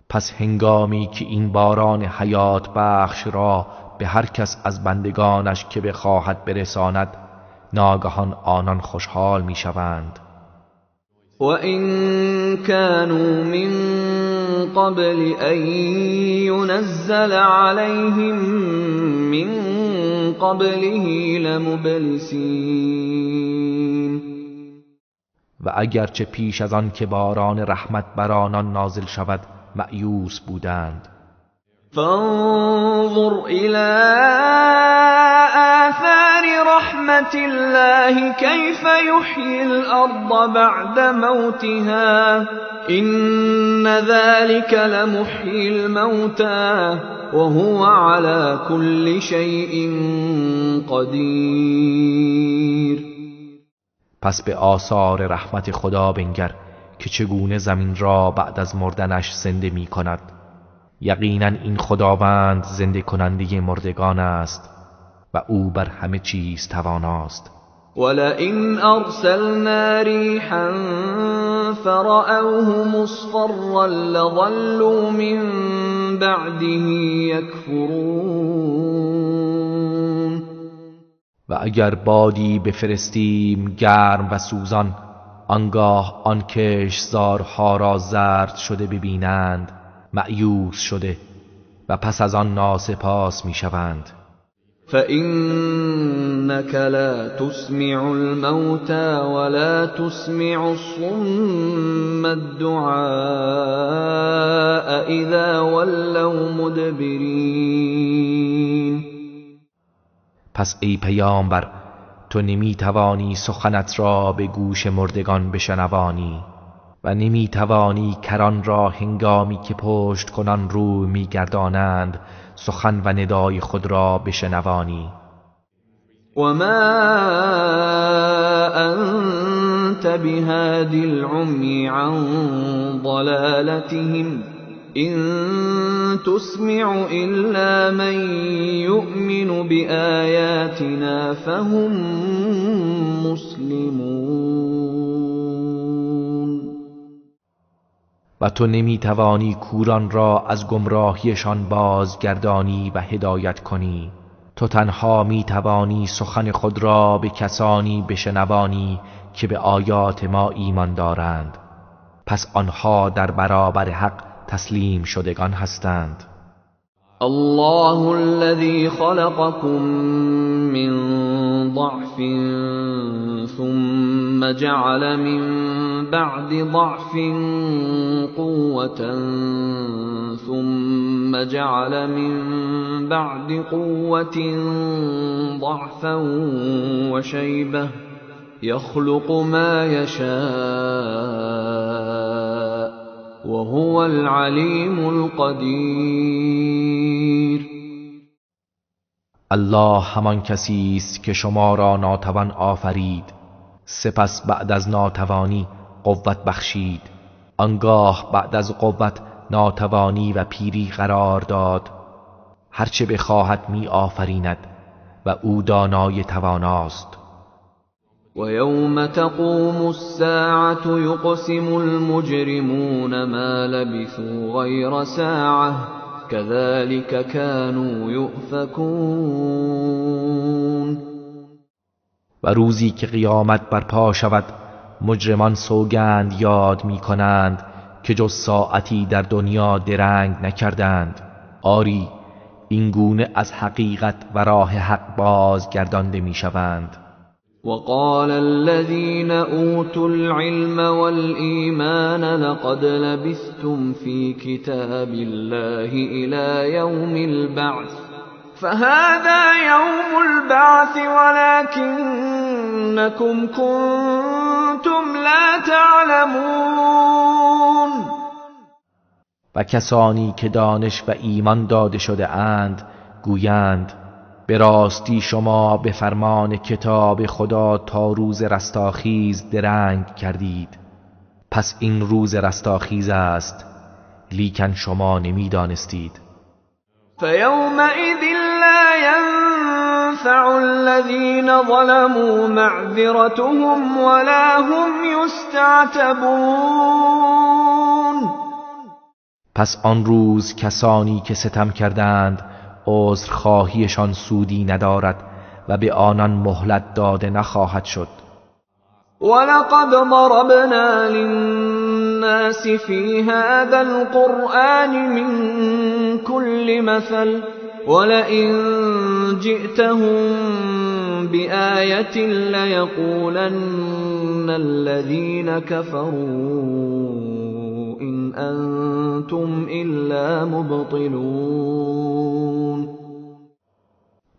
B: پس هنگامی که این باران حیات بخش را به هر کس از بندگانش که بخواهد برساند، ناگهان آنان خوشحال میشوند.
A: وَإِن كَانُوا مِن قَبْلِ أَن يُنَزَّلَ عَلَيْهِم مِّن قَبْلِهِ لَمُبْلِسِينَ.
B: و اگرچه پیش از آن که باران رحمت بر آنان نازل شود مأیوس بودند.
A: فانظر إلى آثار رحمة الله كيف يحيي الأرض بعد موتها إن ذلك لمحيي الموتى وهو على كل شيء قدير.
B: پس به آثار رحمت خدا بنگر که چگونه زمین را بعد از مردنش زنده می کند. یقینا این خداوند زنده کننده مردگان است و او بر همه چیز تواناست.
A: ولئن ارسلنا ريحا فرأوه مصفرا لظلوا من بعده يكفرون.
B: و اگر بادی بفرستیم گرم و سوزان، آنگاه آن کشتزارها را زرد شده ببینند مأیوس شده و پس از آن ناسپاس میشوند.
A: فإنك لا تسمع الموتى ولا تسمع الصم الدعاء إذا ولوا مدبرین.
B: پس ای پیامبر، تو نمیتوانی سخنت را به گوش مردگان بشنوانی و نمیتوانی کران را هنگامی که پشت کنان رو میگردانند سخن و ندای خود را بشنوانی.
A: و ما انت بهادی العمی عن ضلالتهم إن تسمع إلا من يؤمن بآياتنا فهم مسلمون.
B: و تو نمیتوانی کوران را از گمراهیشان بازگردانی و هدایت کنی. تو تنها میتوانی سخن خود را به کسانی بشنوانی که به آیات ما ایمان دارند، پس آنها در برابر حق تسلیم شدگان هستند.
A: الله الذي خلقكم من ضعف ثم جعل من بعد ضعف قوة ثم جعل من بعد قوة ضعفا وشيبة يخلق ما يشاء وهو العليم القدير.
B: الله همان کسی است که شما را ناتوان آفرید، سپس بعد از ناتوانی قوت بخشید، آنگاه بعد از قوت ناتوانی و پیری قرار داد. هرچه بخواهد می آفریند و او دانای تواناست.
A: ويوم تقوم الساعة يقسم المجرمون ما لبثوا غير ساعة كذلك كانوا يؤفكون.
B: و روزی که قیامت برپا شود مجرمان سوگند یاد می کنند که جز ساعتی در دنیا درنگ نکردند. آری این گونه از حقیقت و راه حق بازگردانده می شوند.
A: وقال الذين أوتوا العلم والإيمان لقد لبثتم في كتاب الله إلى يوم البعث فهذا يوم البعث ولكنكم كنتم لا تعلمون.
B: و کسانی که دانش و ایمان داده شده اند گویند به راستی شما به فرمان کتاب خدا تا روز رستاخیز درنگ کردید، پس این روز رستاخیز است، لیکن شما نمیدانستید.
A: فیومئذ لا ینفع الذین ظلموا معذرتهم ولا هم یستعتبون.
B: پس آن روز کسانی که ستم کردند عذرخواهیشان سودی ندارد و به آنان مهلت داده نخواهد شد.
A: ولقد ضربنا للناس في هذا القرآن من كل مثل ولئن جئتهم بآية ليقولن الذين كفروا إن أنتم إلا مبطلون.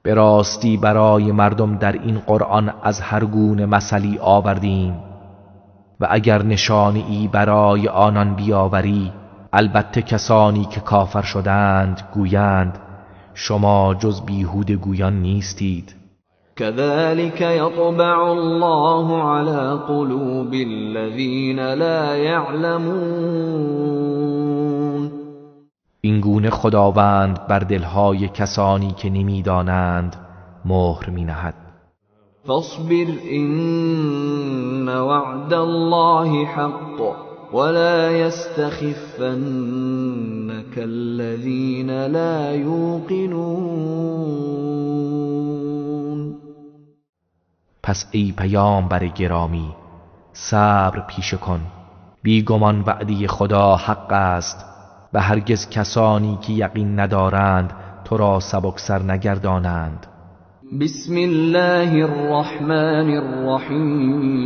B: به راستی برای مردم در این قرآن از هر گونه مثلی آوردیم و اگر نشانه ای برای آنان بیاوری البته کسانی که کافر شدند گویند شما جز بیهوده گویان نیستید.
A: كذلك يطبع الله على قلوب الذين لا يعلمون.
B: این گونه خداوند بر دلهای کسانی که نمیدانند مهر مینهد.
A: فاصبر إن وعد الله حق ولا يستخفنك الذين لا يوقنون.
B: پس ای پیامبر گرامی صبر پیشه کن، بیگمان وعده خدا حق است و هرگز کسانی که یقین ندارند تو را سبکسر نگردانند.
A: بسم الله الرحمن الرحیم.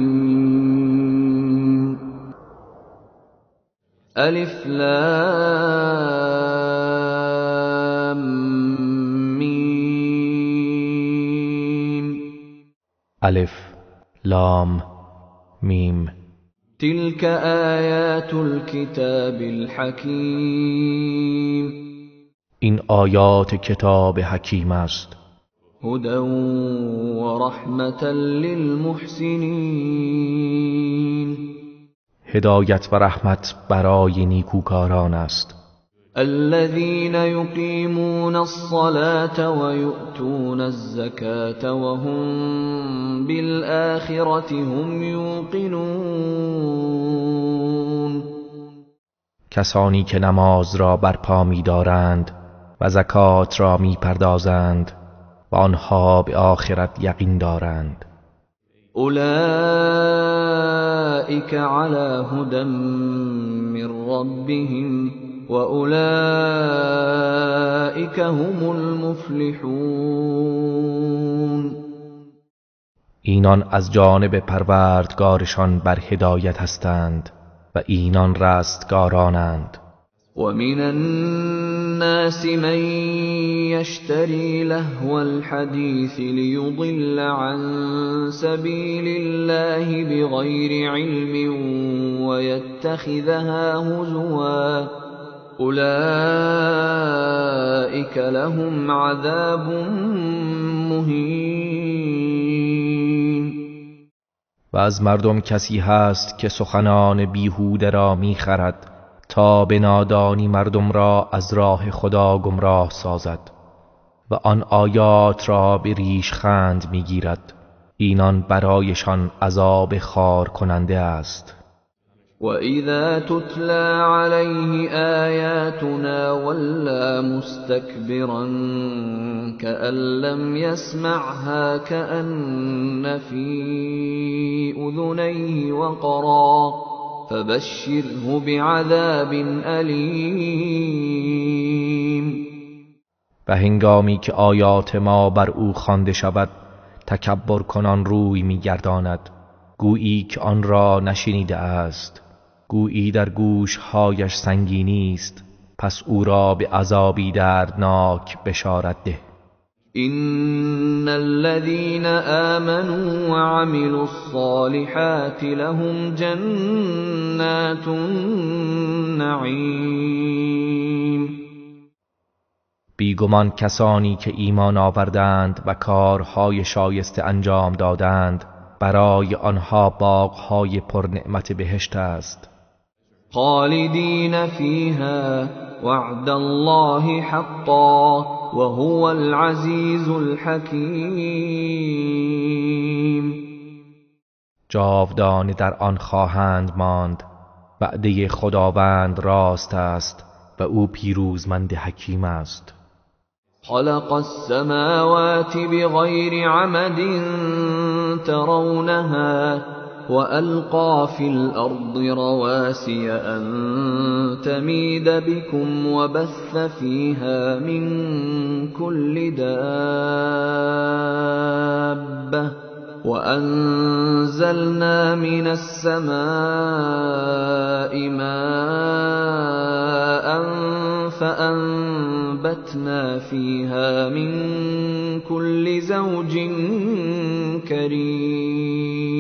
A: الف لام میم.
B: الف لام میم.
A: تلك آیات الكتاب الحکیم.
B: این آیات کتاب حکیم است.
A: هدى ورحمة للمحسنین.
B: هدایت و رحمت برای نیکوکاران است.
A: الذين يقيمون الصلاة ويؤتون الزكاة وهم بالآخرة هم يوقنون.
B: کسانی که نماز را برپا می‌دارند و زکات را می‌پردازند و آنها به آخرت یقین دارند.
A: اولئک علی هدى من ربهم و اولئک هم المفلحون.
B: اینان از جانب پروردگارشان بر هدایت هستند و اینان رستگارانند.
A: ومن الناس من يشتري لهو الحديث ليضل عن سبيل الله بغير علم ويتخذها هزوا أولئك لهم عذاب مهین.
B: و از مردم کسی هست که سخنان بیهوده را میخرد تا به نادانی مردم را از راه خدا گمراه سازد و آن آیات را به ریشخند میگیرد. اینان برایشان عذاب خوار کننده است.
A: وَإِذَا تُتْلَى عَلَيْهِ آيَاتُنَا وَلَّى مُسْتَكْبِرًا كَأَن لَّمْ يَسْمَعْهَا كَأَنَّ فِي أُذُنَيْهِ وَقْرًا فَبَشِّرْهُ بِعَذَابٍ أَلِيمٍ.
B: و هنگامی که آیات ما بر او خوانده شود تکبر کنان روی می‌گرداند، گویی که آن را نشنیده است، گویی در گوشهایش سنگینی است، پس او را به عذابی دردناک بشارت ده.
A: إن الذين آمنوا وعملوا الصالحات لهم جنات النعیم.
B: بیگمان کسانی که ایمان آوردند و کارهای شایسته انجام دادند برای آنها باغهای پرنعمت بهشت است.
A: خالدین فیها وعد الله حقا وهو العزیز الحکیم.
B: جاودانه در آن خواهند ماند، وعده خداوند راست است و او پیروزمند حکیم است.
A: خلق السماوات بغیر عمد ترونها وألقى في الأرض رواسي أن تميد بكم وبث فيها من كل دابة وأنزلنا من السماء ماء فأنبتنا فيها من كل زوج كريم.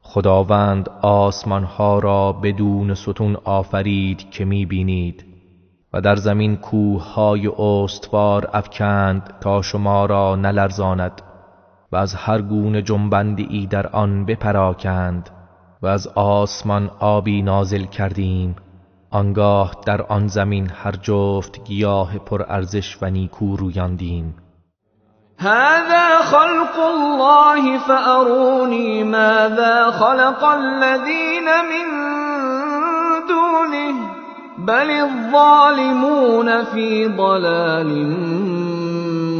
B: خداوند آسمانها را بدون ستون آفرید که می‌بینید و در زمین کوه‌های استوار افکند تا شما را نلرزاند و از هر گونه جنبنده‌ای در آن بپراکند و از آسمان آبی نازل کردیم، آنگاه در آن زمین هر جفت گیاه پرارزش و نیکو رویاندیم.
A: هذا خلق الله فأروني ماذا خلق الذين من دونه بل الظالمون في ضلال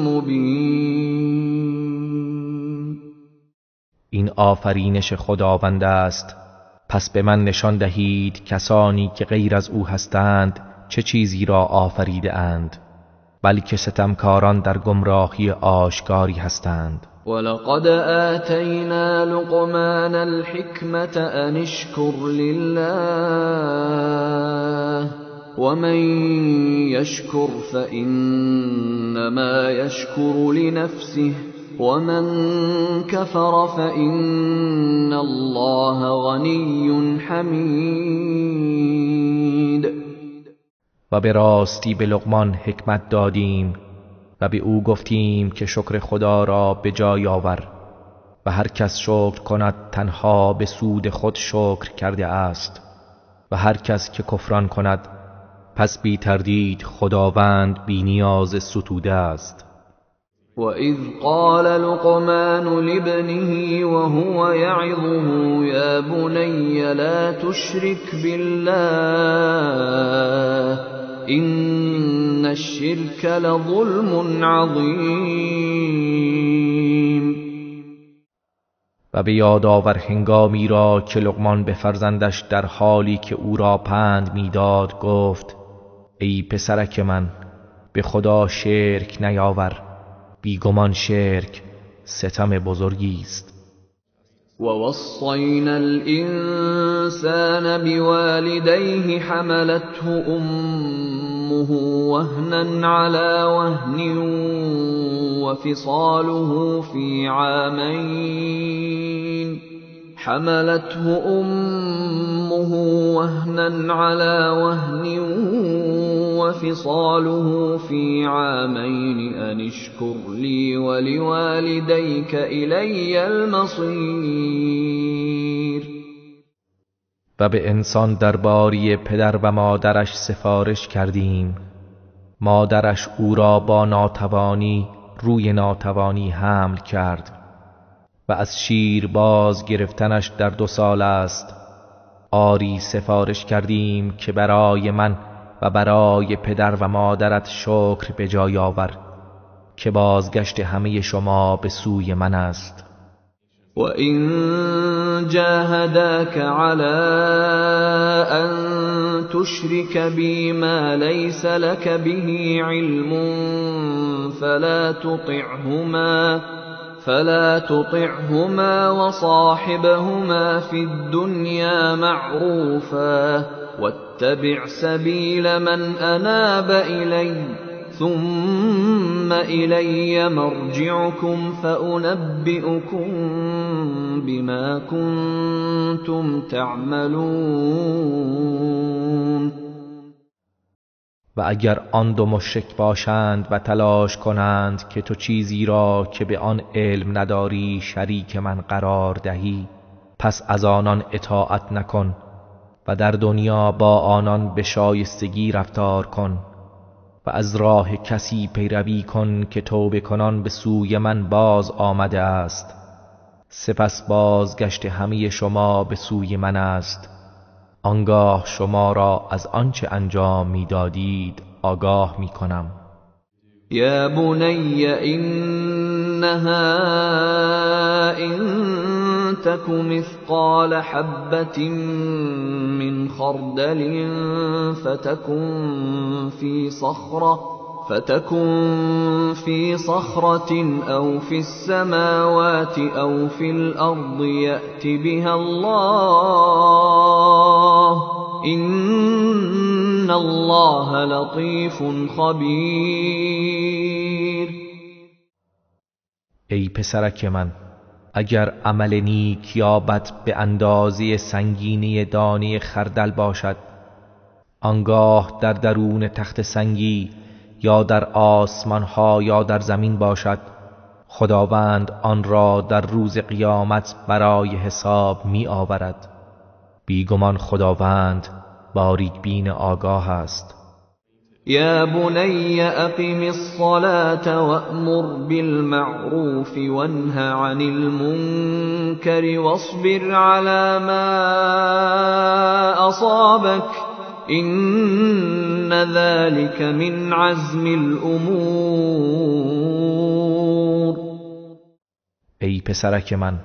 A: مبین.
B: این آفرینش خداوند است، پس به من نشان دهید کسانی که غیر از او هستند چه چیزی را آفریده اند، بلکه ستمکاران در گمراهی آشکاری هستند.
A: ولقد آتینا لقمان الحکمة ان اشکر لله ومن یشکر فإنما یشکر لنفسه ومن كفر فإن الله غنی حمید.
B: و به راستی به لقمان حکمت دادیم و به او گفتیم که شکر خدا را به جای آور و هر کس شکر کند تنها به سود خود شکر کرده است و هر کس که کفران کند پس بی تردید خداوند بی نیاز ستوده است.
A: وَإِذْ قَالَ لُقْمَانُ لِابْنِهِ وَهُوَ يَعِظُهُ يَا بُنَيَّ لَا تُشْرِكْ بِاللَّهِ إِنَّ الشِّرْكَ لَظُلْمٌ عَظِيمٌ.
B: و به یاد آور هنگامی را که لقمان به فرزندش در حالی که او را پند میداد گفت ای پسرک من، به خدا شرک نیاور، بیگمان شرک ستم بزرگی است.
A: ووصينا الإنسان بوالديه حملته أمه وهنا على وهن وفصاله في عامين حملته أمه وهنا على وهن وفصاله في عامين أن اشكر لي ولوالديك إلي المصير.
B: و به انسان درباره پدر و مادرش سفارش کردیم. مادرش او را با ناتوانی روی ناتوانی حمل کرد و از شیر باز گرفتنش در 2 سال است. آری سفارش کردیم که برای من و برای پدر و مادرت شکر به جای آور که بازگشت همه شما به سوی من است.
A: و این جاهداک علی ان تشرک بی ما لیس لک به علم فلا تطعهما وصاحبهما في الدنيا معروفا واتبع سبيل من أناب إلي ثم إلي مرجعكم فأنبئكم بما كنتم تعملون.
B: و اگر آن دو مشرک باشند و تلاش کنند که تو چیزی را که به آن علم نداری شریک من قرار دهی، پس از آنان اطاعت نکن و در دنیا با آنان به شایستگی رفتار کن و از راه کسی پیروی کن که توبه کنان به سوی من باز آمده است. سپس بازگشت همه شما به سوی من است، آنگاه شما را از آنچه انجام میدادید آگاه میکنم.
A: یا بنی انها ان تک مثقال حبة من خردل فتكن في صخرة أو في السماوات أو في الأرض يأت بها الله إن الله لطيف خبير.
B: ای پسرک من، اگر عمل نیک یا بد به اندازه سنگینی دانه خردل باشد، آنگاه در درون تخت سنگی یا در آسمان ها یا در زمین باشد، خداوند آن را در روز قیامت برای حساب می آورد. بیگمان خداوند باریک بین آگاه است.
A: یا بنی اقم الصلاة وأمر بالمعروف وانه عن المنکر واصبر على ما اصابك إن ذلك من عزم الأمور.
B: ای پسرک من،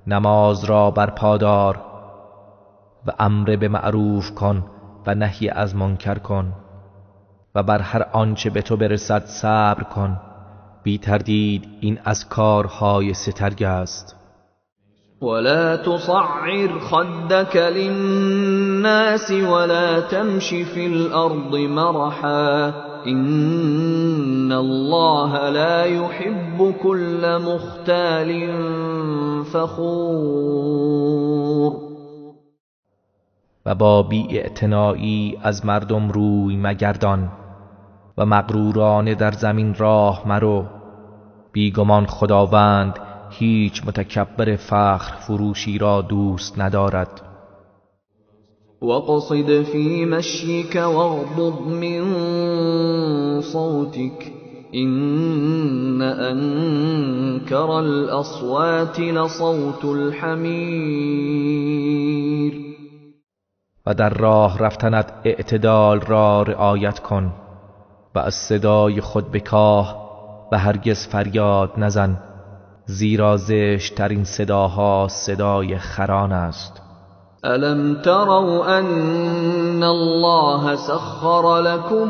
B: نماز را برپا دار و امر به معروف کن و نهی از منکر کن و بر هر آنچه به تو برسد صبر کن. بی تردید این از کارهای سترگ است.
A: ولا تصعر خدك للناس ولا تمش في الأرض مرحا إن الله لا يحب كل مختال فخور.
B: و با بی‌اعتنایی از مردم روی مگردان و مغرورانه در زمین راه مرو. بیگمان خداوند هیچ متکبر فخر فروشی را دوست ندارد.
A: وقصد فی مشیک واغضض من صوتک إن أنکر الأصوات لصوت الحمیر.
B: و در راه رفتنت اعتدال را رعایت کن و از صدای خود بکاه و هرگز فریاد نزن، زیرا زشت‌ترین صداها صدای خران است.
A: ألم تروا أن الله سخر لكم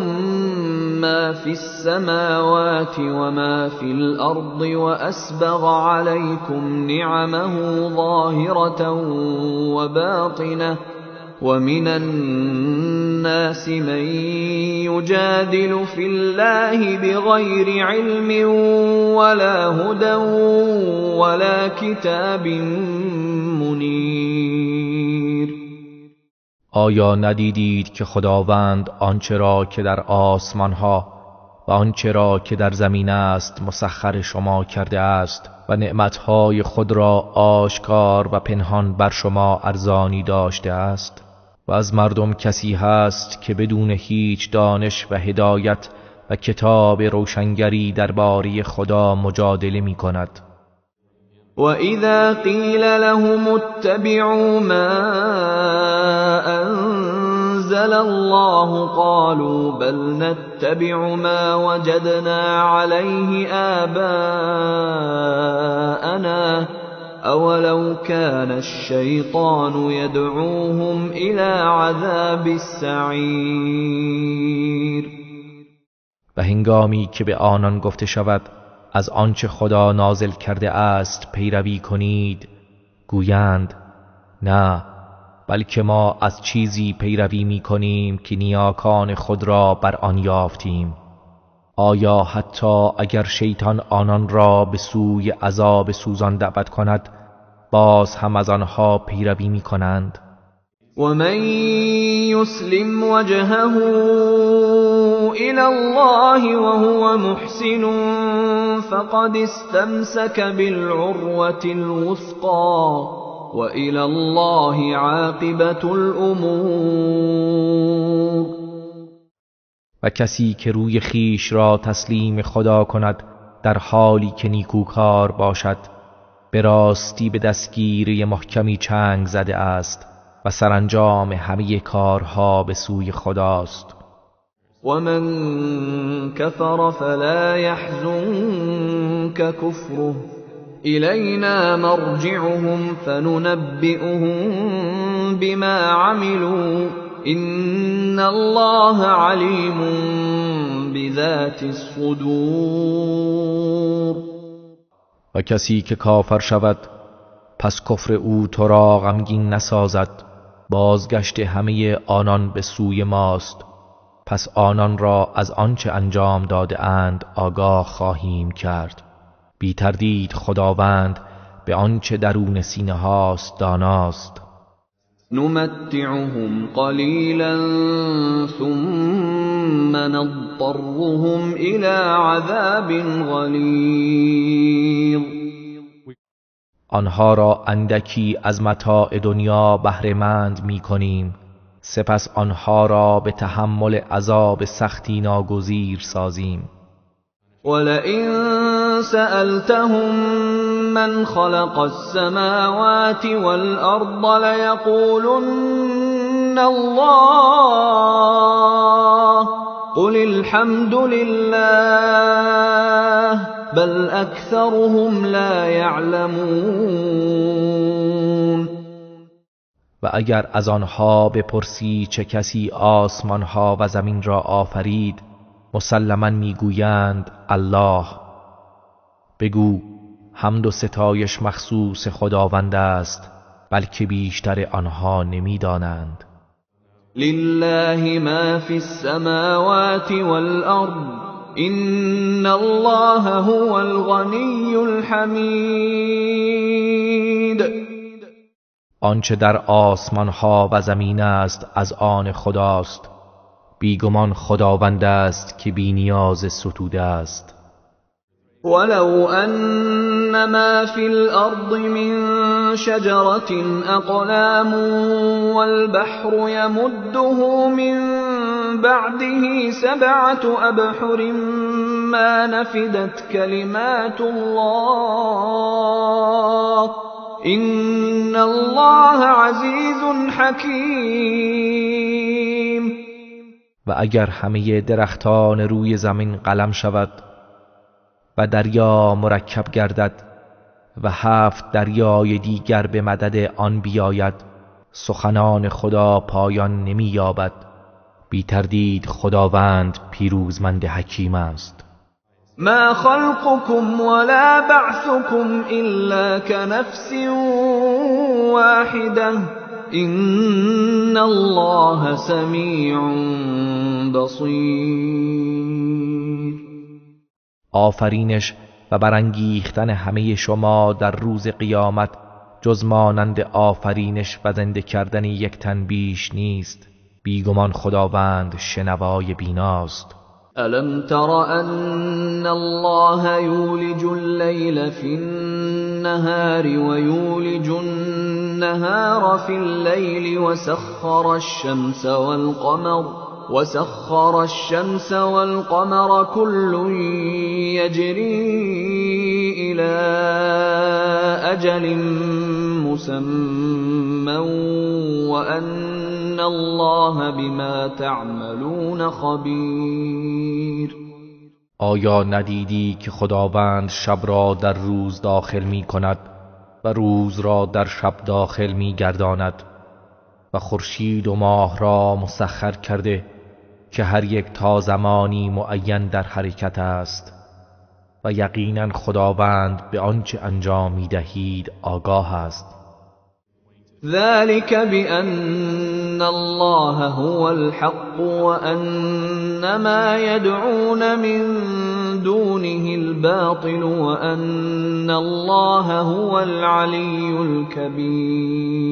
A: ما في السماوات وما في الأرض وأسبغ عليكم نعمه ظاهرة وباطنة ومن الناس من يجادل في الله بغير علم ولا هدى ولا كتاب منیر.
B: آیا ندیدید که خداوند آنچه را که در آسمانها و آنچه را که در زمین است مسخر شما کرده است و نعمتهای خود را آشکار و پنهان بر شما ارزانی داشته است؟ و از مردم کسی هست که بدون هیچ دانش و هدایت و کتاب روشنگری درباره خدا مجادله می کند.
A: وَإِذَا قِيلَ لَهُمُ اتَّبِعُوا مَا أَنزَلَ اللَّهُ قَالُوا بَلْ نَتَّبِعُ مَا وَجَدْنَا عَلَيْهِ آبَاءَنَا أَوَلَوْ كَانَ الشَّيْطَانُ يَدْعُوهُمْ إِلَى عَذَابِ السَّعِيرِ.
B: و هنگامی که به آنان گفته شود از آنچه خدا نازل کرده است پیروی کنید، گویند نه، بلکه ما از چیزی پیروی می کنیم که نیاکان خود را بر آن یافتیم. آیا حتی اگر شیطان آنان را به سوی عذاب سوزان دعوت کند باز هم از آنها پیروی می کنند؟
A: ومن يسلم وجهه إلى الله وهو محسن فقد استمسك بالعروة الوثقى وإلى الله عاقبة الأمور.
B: و کسی که روی خیش را تسلیم خدا کند در حالی که نیکوکار باشد، به راستی به دستگیری محکمی چنگ زده است و سرانجام همه کارها به سوی خداست.
A: ومن كفر فلا يحزنك كفره إلينا مرجعهم فننبئهم بما عملوا إن الله عليم بذات الصدور.
B: و کسی که کافر شود پس کفر او تو را غمگین نسازد، بازگشت همه آنان به سوی ماست، پس آنان را از آنچه انجام داده اند آگاه خواهیم کرد. بی تردید خداوند به آنچه درون سینه هاست داناست.
A: نمتعهم قلیلا ثم نضطرهم الى عذاب غلیظ.
B: آنها را اندکی از متاع دنیا بهره مند می کنیم، سپس آنها را به تحمل عذاب سختی ناگزیر سازیم.
A: ولئن سألتهم من خلق السماوات والأرض ليقولن الله قل الحمد لله بل أكثرهم لا يعلمون.
B: و اگر از آنها بپرسی چه کسی آسمانها و زمین را آفرید، مسلما میگویند الله. بگو حمد و ستایش مخصوص خداوند است، بلکه بیشتر آنها نمیدانند.
A: لله ما فی السماوات والارض ان الله هو الغنی الحمید.
B: آنچه در آسمانها و زمین است از آن خداست، بیگمان خداوند است که بی نیاز ستوده است.
A: ولو ان ما فی الارض من شجرة اقلام والبحر يمده من بعده 7 ابحر ما نفدت كلمات الله ان الله عزیز حکیم.
B: و اگر همه درختان روی زمین قلم شود و دریا مرکب گردد و 7 دریای دیگر به مدد آن بیاید، سخنان خدا پایان نمی یابد. بی تردید خداوند پیروزمند حکیم است.
A: ما خلقكم ولا بعثكم إلا كنفس واحدة إن الله سمیع بصیر.
B: آفرینش و برانگیختن همه شما در روز قیامت جز مانند آفرینش و زنده کردن یک تن بیش نیست. بیگمان خداوند شنوای بیناست.
A: ألم تر أن الله يولج الليل في النهار ويولج النهار في الليل وسخر الشمس والقمر كل يجري إلى أجل مسمى وأن الله بما تعملون خبير.
B: آیا ندیدی که خداوند شب را در روز داخل می کند و روز را در شب داخل می گرداند و خورشید و ماه را مسخر کرده که هر یک تا زمانی معین در حرکت است و یقینا خداوند به آنچه انجام می دهید آگاه است.
A: ذلك بأن الله هو الحق وأن ما يدعون من دونه الباطل وأن الله هو العلی الكبیر.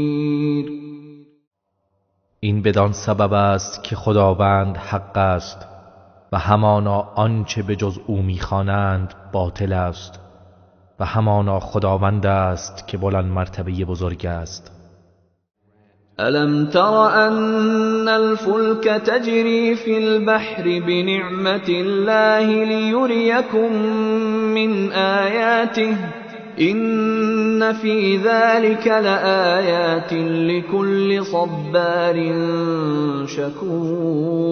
B: این بدان سبب است که خداوند حق است و همانا آنچه به جز او میخوانند باطل است و همانا خداوند است که بلند مرتبه بزرگ است.
A: ألم تر أن الفلك تجري في البحر بنعمة الله ليريكم من آياته إن في ذلك لآيات لكل صبار شكور.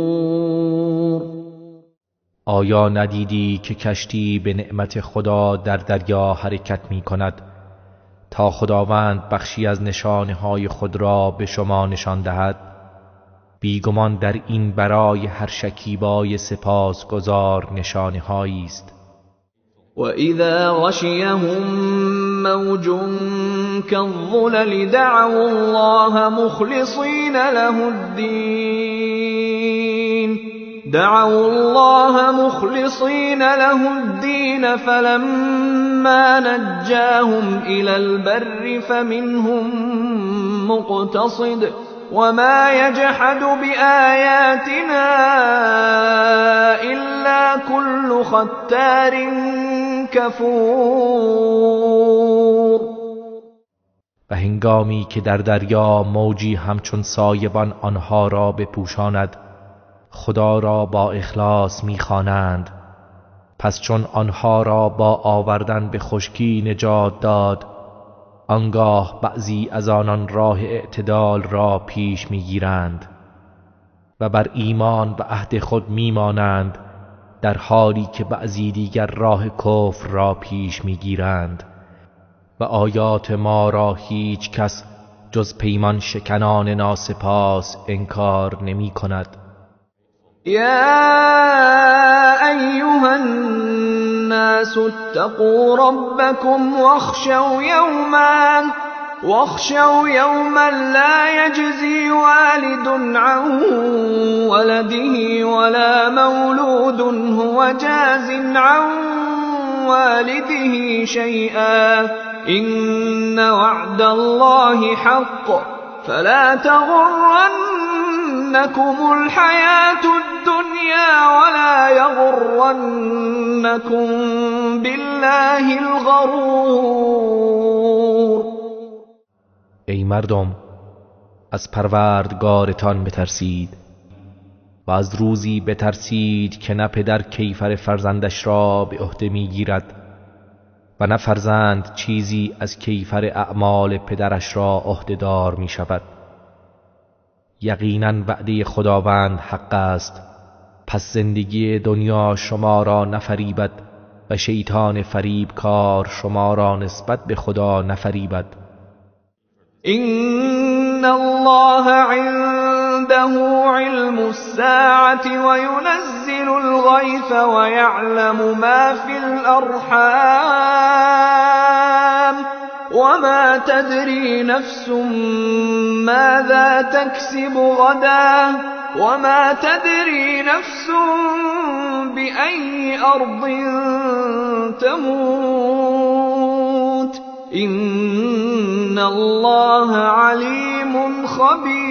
B: آیا ندیدی که کشتی به نعمت خدا در دریا حرکت می کند تا خداوند بخشی از نشانه های خود را به شما نشان دهد؟ بیگمان در این برای هر شکیبای سپاسگزار نشانه هایی است.
A: وَإِذَا غَشِيَهُم مَّوْجٌ كَالظُّلَلِ دَعَوُا اللَّهَ مُخْلِصِينَ لَهُ الدِّينَ فَلَمَّا نَجَّاهُمْ إِلَى الْبَرِّ فَمِنْهُم مُّقْتَصِدٌ وَمَا يَجْحَدُ بِآيَاتِنَا إِلَّا كُلُّ خَتَّارٍ کفور.
B: و هنگامی که در دریا موجی همچون سایبان آنها را بپوشاند خدا را با اخلاص می‌خوانند. پس چون آنها را با آوردن به خشکی نجات داد، آنگاه بعضی از آنان راه اعتدال را پیش می‌گیرند و بر ایمان و عهد خود می‌مانند، در حالی که بعضی دیگر راه کفر را پیش می‌گیرند و آیات ما را هیچ کس جز پیمان شکنان ناسپاس انکار نمی کند.
A: یا ایها الناس اتقوا ربکم واخشوا یوما لا یجزی والد عن ولده ولا مولود هو جاز عن والده شیئا إن وعد الله حق فلا تغرنكم الحياة الدنيا ولا يغرنكم بالله الغرور.
B: ای مردم، از پروردگارتان بترسید و از روزی بترسید که نه پدر کیفر فرزندش را به عهده میگیرد و نه فرزند چیزی از کیفر اعمال پدرش را عهده‌دار می شود. یقینا وعده خداوند حق است، پس زندگی دنیا شما را نفریبد و شیطان فریبکار شما را نسبت به خدا نفریبد.
A: إن الله عنده عنده علم الساعة وينزل الغيث ويعلم ما في الأرحام وما تدري نفس ماذا تكسب غدا وما تدري نفس بأي أرض تموت إن الله عليم خبير.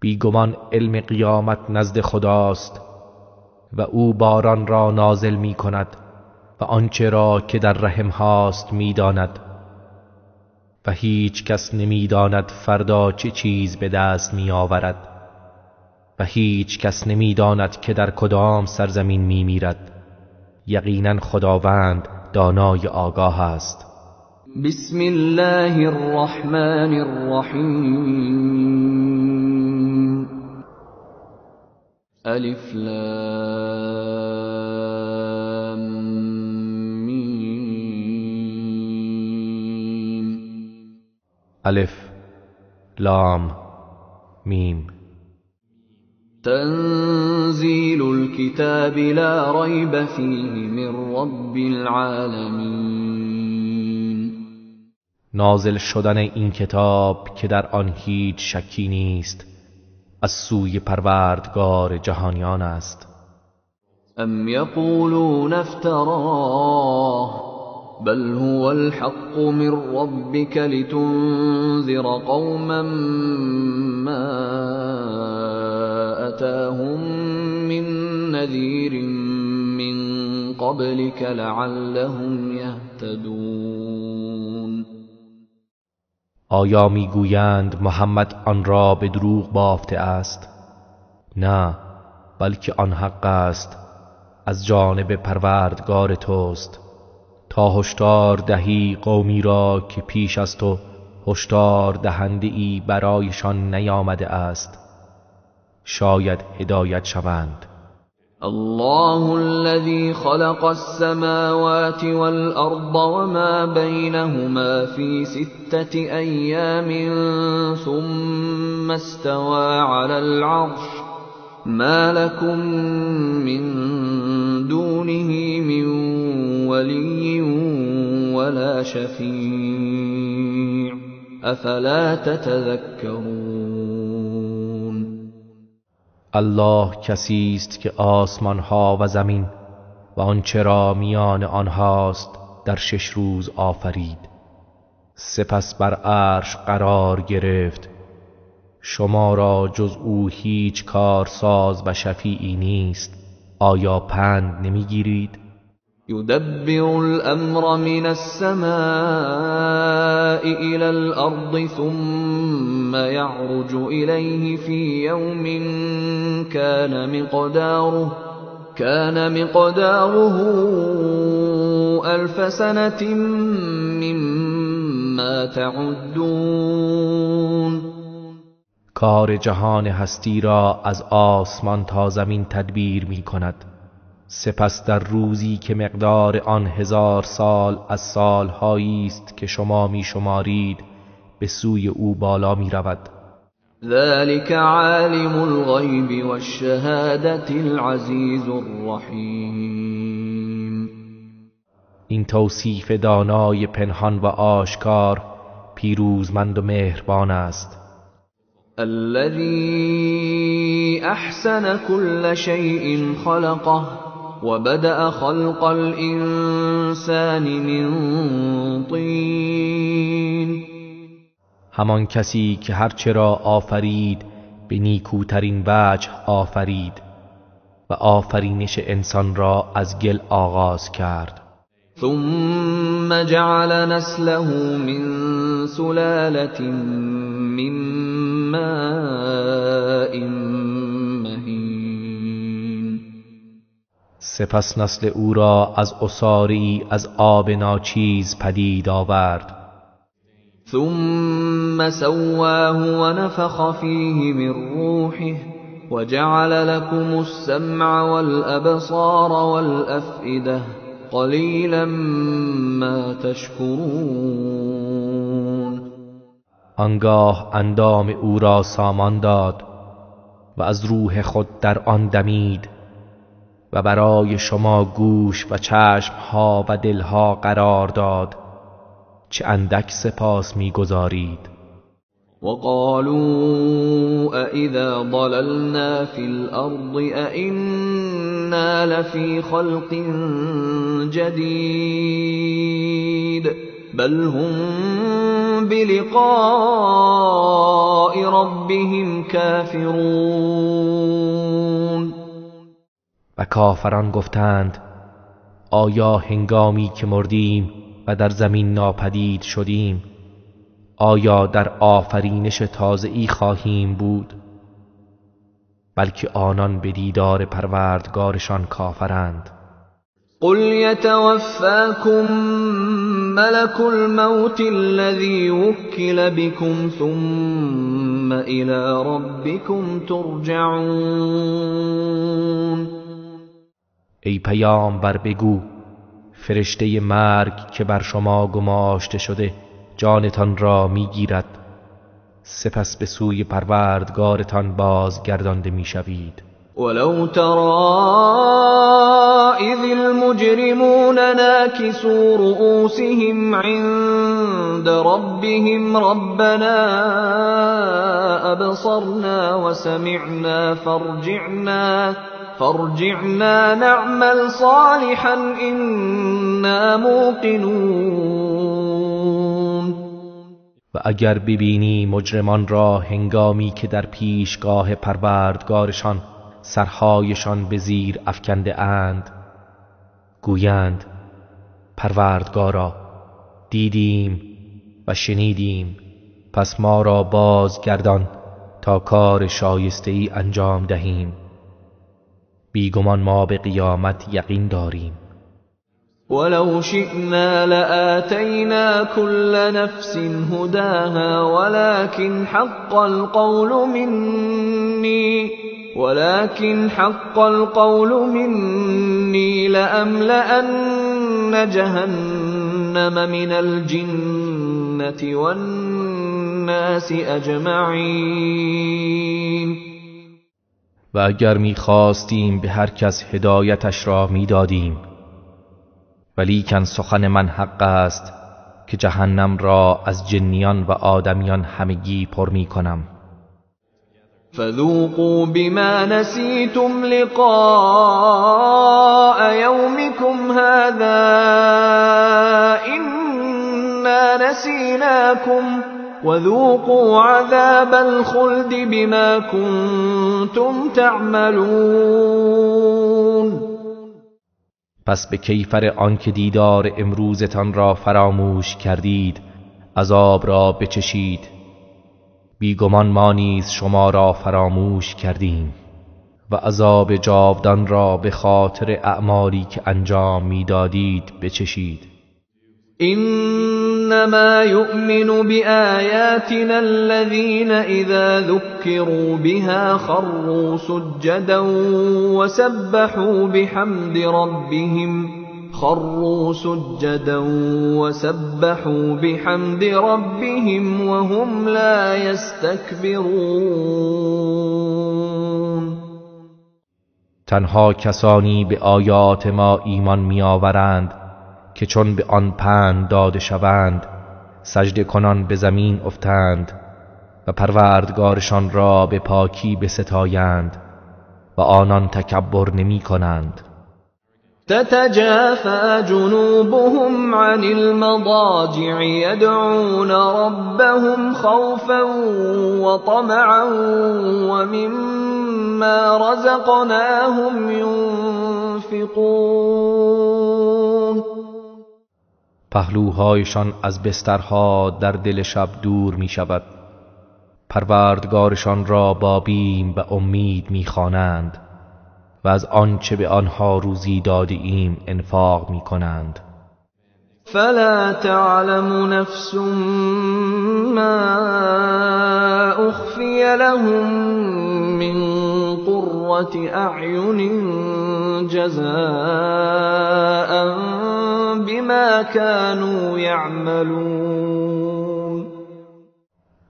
B: بیگمان علم قیامت نزد خداست و او باران را نازل می کند و آنچه را که در رحم هاست می داند و هیچ کس نمی داند فردا چه چیز به دست می آورد و هیچ کس نمی داند که در کدام سرزمین می میرد. یقینا خداوند دانای آگاه است.
A: بسم الله الرحمن الرحیم. الف لام میم.
B: الف لام میم.
A: تنزیل الكتاب لا ریب فیه من رب العالمین.
B: نازل شدن این کتاب که در آن هیچ شکی نیست از سوی پروردگار جهانیان است.
A: ام یقولون افتراه بل هو الحق من ربك لتنذر قوما ما أتاهم من نذير من قبلك لعلهم يهتدون.
B: آیا میگویند محمد آن را به دروغ بافته است؟ نه، بلکه آن حق است، از جانب پروردگار توست، تا هشدار دهی قومی را که پیش از تو هشدار دهنده ای برایشان نیامده است، شاید هدایت شوند.
A: الله الذي خلق السماوات والأرض وما بينهما في 6 أيام ثم استوى على العرش ما لكم من دونه من ولي ولا شفيع أفلا تتذكرون.
B: الله کسی است که آسمان ها و زمین و آنچه را میان آنهاست در 6 روز آفرید، سپس بر عرش قرار گرفت. شما را جز او هیچ کارساز و شفیعی نیست، آیا پند نمیگیرید؟
A: یدبر الامر من السماء الى الارض ثم يعرج الیه فی یوم كان مقداره 1000 سنة مما تعدون.
B: کار جهان هستی را از آسمان تا زمین تدبیر می کند، سپس در روزی که مقدار آن 1000 سال از سالهایی است که شما می شمارید به سوی او بالا می رود.
A: ذلك عالم الغیب والشهادة العزیز الرحیم.
B: این توصیف دانای پنهان و آشکار، پیروزمند و مهربان است.
A: الذي احسن كل شيء خلقه وبدأ خلق الانسان من طین.
B: همان کسی که هرچه را آفرید به نیکوترین وجه آفرید و آفرینش انسان را از گل آغاز کرد.
A: ثم جعل نسله من سلالة من ماء مهین.
B: سپس نسل او را از عصاری از آب ناچیز پدید آورد.
A: ثم سواه ونفخ فیه من روحه وجعل لكم السمع والأبصار والأفئدة قلیلا ما تشکرون.
B: آنگاه اندام او را سامان داد و از روح خود در آن دمید و برای شما گوش و چشمها و دلها قرار داد، چه اندک سپاس می‌گزارید.
A: وقالوا أإذا ضللنا في الأرض أإنا لفي خلق جديد بل هم بلقاء ربهم كافرون.
B: و کافران گفتند آیا هنگامی که مردیم و در زمین ناپدید شدیم آیا در آفرینش تازه‌ای خواهیم بود؟ بلکه آنان به دیدار پروردگارشان کافرند.
A: قل يتوفاكم ملك الموت الذي وكل بكم ثم إلى ربكم ترجعون.
B: ای پیامبر بگو فرشته مرگ که بر شما گماشته شده جانتان را میگیرد، سپس به سوی پروردگارتان بازگردانده میشوید.
A: ولو ترى إذ المجرمون ناكسوا رؤوسهم عند ربهم ربنا أبصرنا وسمعنا فارجعنا نعمل صالحا إنا موقنون.
B: و اگر ببینی مجرمان را هنگامی که در پیشگاه پروردگارشان سرهایشان به زیر افکنده اند، گویند پروردگارا دیدیم و شنیدیم، پس ما را بازگردان تا کار شایسته‌ای انجام دهیم، بیگمان ما به قیامت یقین داریم.
A: ولو شئنا لآتینا كل نفس هداها ولكن حق القول مني لأملأن جهنم من الجنة والناس أجمعین.
B: و اگر می‌خواستیم به هر کس هدایتش را می‌دادیم، ولیکن سخن من حق است که جهنم را از جنیان و آدمیان همگی پر می‌کنم.
A: فذوقوا بما نسیتم لقاء یومکم هذا إنا نسیناکم وذوقوا عذاب الخلد بما كنتم تعملون.
B: پس به کیفر آنکه دیدار امروزتان را فراموش کردید عذاب را بچشید، بیگمان ما نیز شما را فراموش کردیم و عذاب جاودان را به خاطر اعمالی که انجام میدادید بچشید.
A: انما یؤمن بآیاتنا الذین اذا ذکروا بها خروا سجدا وسبحوا بحمد ربهم وهم لا یستکبرون.
B: تنها کسانی به آیات ما ایمان می‌آورند که چون به آن پند داده شوند سجده کنان به زمین افتند و پروردگارشان را به پاکی بستایند و آنان تکبر نمی کنند.
A: تتجافى جنوبهم عن المضاجع يدعون ربهم خوفا وطمعا ومما رزقناهم ينفقون.
B: پهلوهایشان از بسترها در دل شب دور می شود، پروردگارشان را با بیم و امید می خوانند و از آنچه به آنها روزی داده ایم انفاق می کنند.
A: فلا تعلم نفس ما اخفی لهم من قرة اعین جزاء بما كانوا يعملون.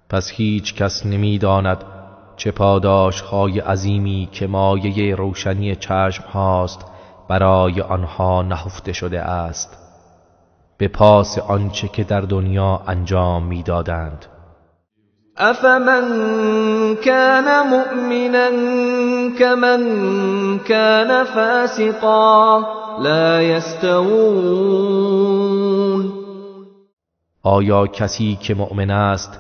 B: پس هیچ کس نمیداند چه پاداش های عظیمی که مایه روشنی چشم هاست برای آنها نهفته شده است، به پاس آنچه که در دنیا انجام میدادند.
A: افمن كان مؤمنا كمن كان فاسقا لا يستوون.
B: آیا کسی که مؤمن است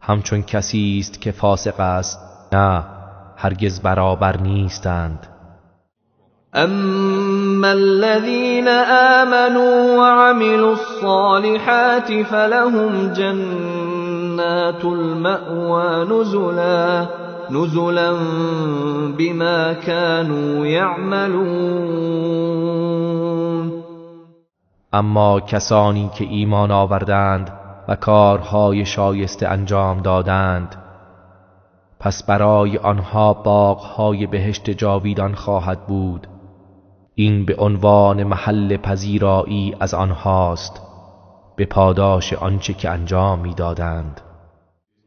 B: همچون کسی است که فاسق است؟ نه، هرگز برابر نیستند.
A: اما الذين آمنوا وعملوا الصالحات فلهم جنات المأوى نزلا بما كانوا يعملون.
B: اما کسانی که ایمان آوردند و کارهای شایسته انجام دادند، پس برای آنها باغهای بهشت جاویدان خواهد بود. این به عنوان محل پذیرایی از آنهاست، به پاداش آنچه که انجام میدادند.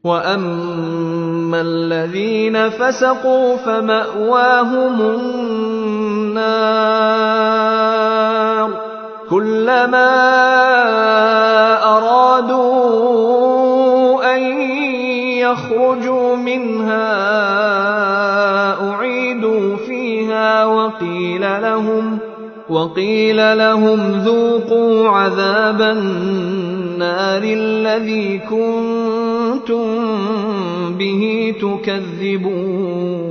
A: و اما الذین فسقوا فمأواهم النار كلما أرادوا أن يخرجوا منها أعيدوا فيها وقيل لهم ذوقوا عذاب النار الذي كنتم به تكذبون.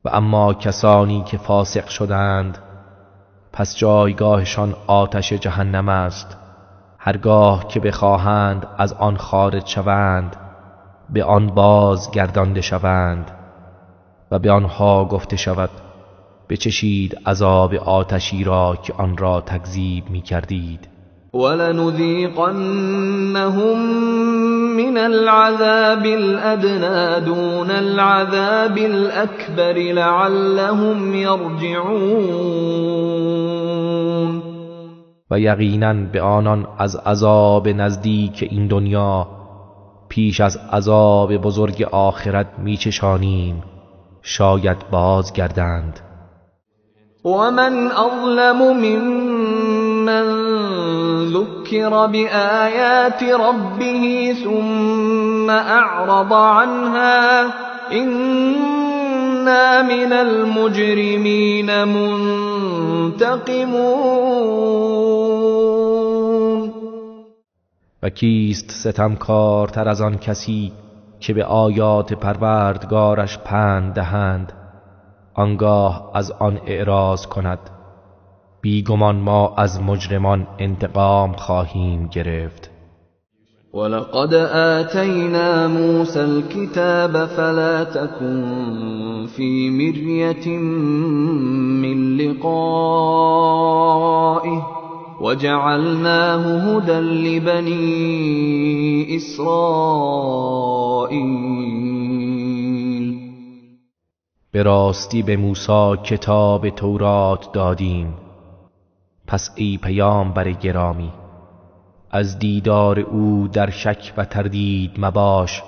B: و اما کسانی که فاسق شدند، پس جایگاهشان آتش جهنم است. هرگاه که بخواهند از آن خارج شوند، به آن باز گردانده شوند و به آنها گفته شود بچشید عذاب آتشی را که آن را تکذیب می کردید.
A: ولنذیقنهم من العذاب الأدنى دون العذاب الأكبر لعلهم يرجعون.
B: و یقینا به آنان از عذاب نزدیک این دنیا پیش از عذاب بزرگ آخرت میچشانیم، شاید بازگردند.
A: ومن أظلم ممن ذكر بآيات ربه ثم أعرض عنها إنا من المجرمين منتقمون.
B: و کیست ستمکارتر از آن کسی که به آیات پروردگارش پند دهند، آنگاه از آن اعراض کند؟ بیگمان ما از مجرمان انتقام خواهیم گرفت.
A: ولقد آتینا موسی الكتاب فلا تكن في مرية من لقائه وجعلناه هدى لبني إسرائيل.
B: به راستی به موسی کتاب تورات دادیم، پس ای پیامبر گرامی از دیدار او در شک و تردید مباش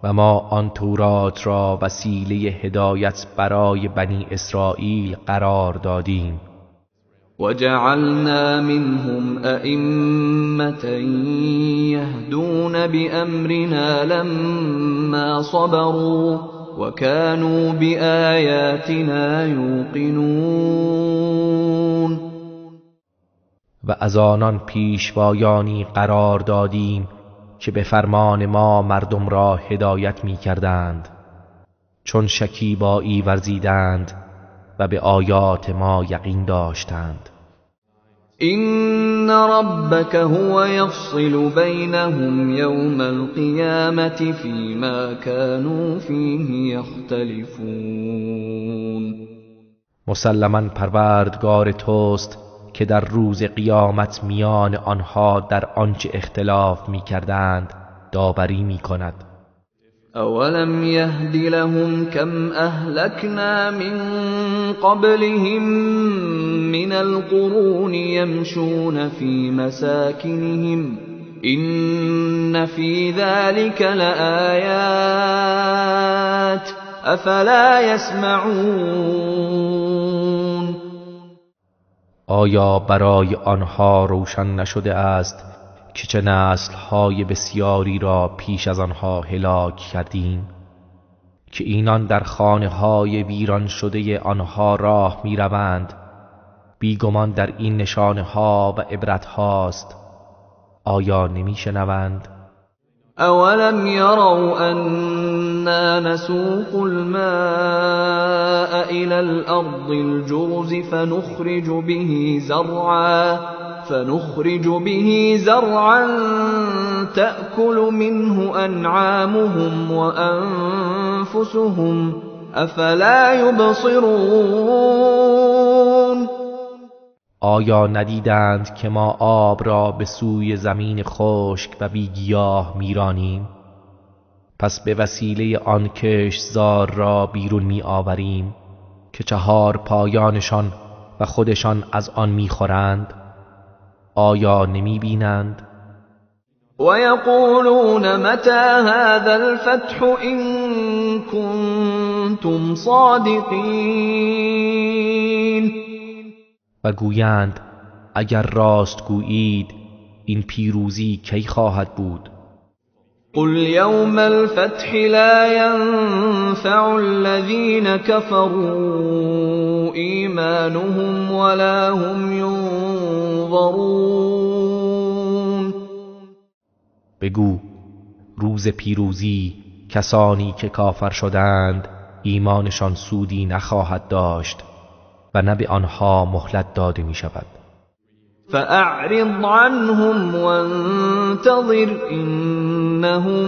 B: و ما آن تورات را وسیله هدایت برای بنی اسرائیل قرار دادیم.
A: وجعلنا منهم أئمة يهدون بأمرنا لما صبروا وكانوا بآياتنا يوقنون.
B: و از آنان پیشوایانی قرار دادیم که به فرمان ما مردم را هدایت می کردند، چون شکیبایی ورزیدند و به آیات ما یقین داشتند.
A: إن ربك هو يفصل بينهم يوم القيامة فيما كانوا فيه يختلفون.
B: مسلما پروردگار توست که در روز قیامت میان آنها در آنچه اختلاف می‌کردند داوری می‌کند.
A: اولم یهد لهم کم اهلکنا من قبلهم من القرون یمشون فی مساکنهم إن في ذلك لآيات أفلا يسمعون.
B: آیا برای آنها روشن نشده است که چه نسل‌های بسیاری را پیش از آنها هلاک کردیم که اینان در خانه‌های ویران شده آنها راه می‌روند؟ بیگمان در این نشانه‌ها و عبرت هاست، آیا نمی‌شنوند؟
A: اولم يروا أنا نسوق الماء إلى الأرض الجرز فنخرج به زرعا تأكل منه أنعامهم وأنفسهم أفلا يبصرون.
B: آیا ندیدند که ما آب را به سوی زمین خشک و بیگیاه میرانیم؟ پس به وسیله آن کشتزار را بیرون می آوریم که چهار پایانشان و خودشان از آن میخورند. آیا نمی بینند؟
A: وَيَقُولُونَ مَتَى هَذَا الْفَتْحُ إِن كُنتُمْ صَادِقِينَ.
B: و گویند اگر راست گویید این پیروزی کی خواهد بود؟
A: قل یوم الفتح لا ينفع الذین كفروا ایمانهم ولا هم ينظرون.
B: بگو روز پیروزی کسانی که کافر شدند ایمانشان سودی نخواهد داشت و نه به آنها مهلت داده می شود.
A: فأعرض عنهم وانتظر إنهم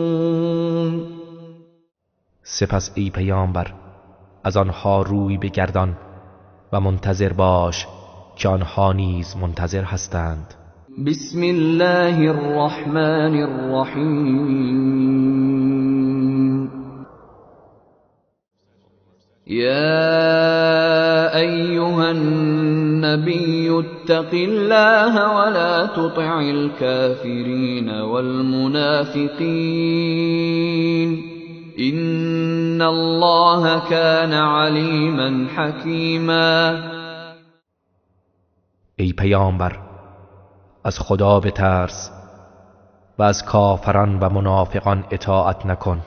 A: منتظرون.
B: سپس ای پیامبر از آنها روی بگردان و منتظر باش که آنها نیز منتظر هستند.
A: بسم الله الرحمن الرحیم. يا أيها النبي اتق الله ولا تطع الكافرين والمنافقين إن الله كان عليما حكيما.
B: ای پیامبر از خدا بترس و از کافران و منافقان اطاعت نکن،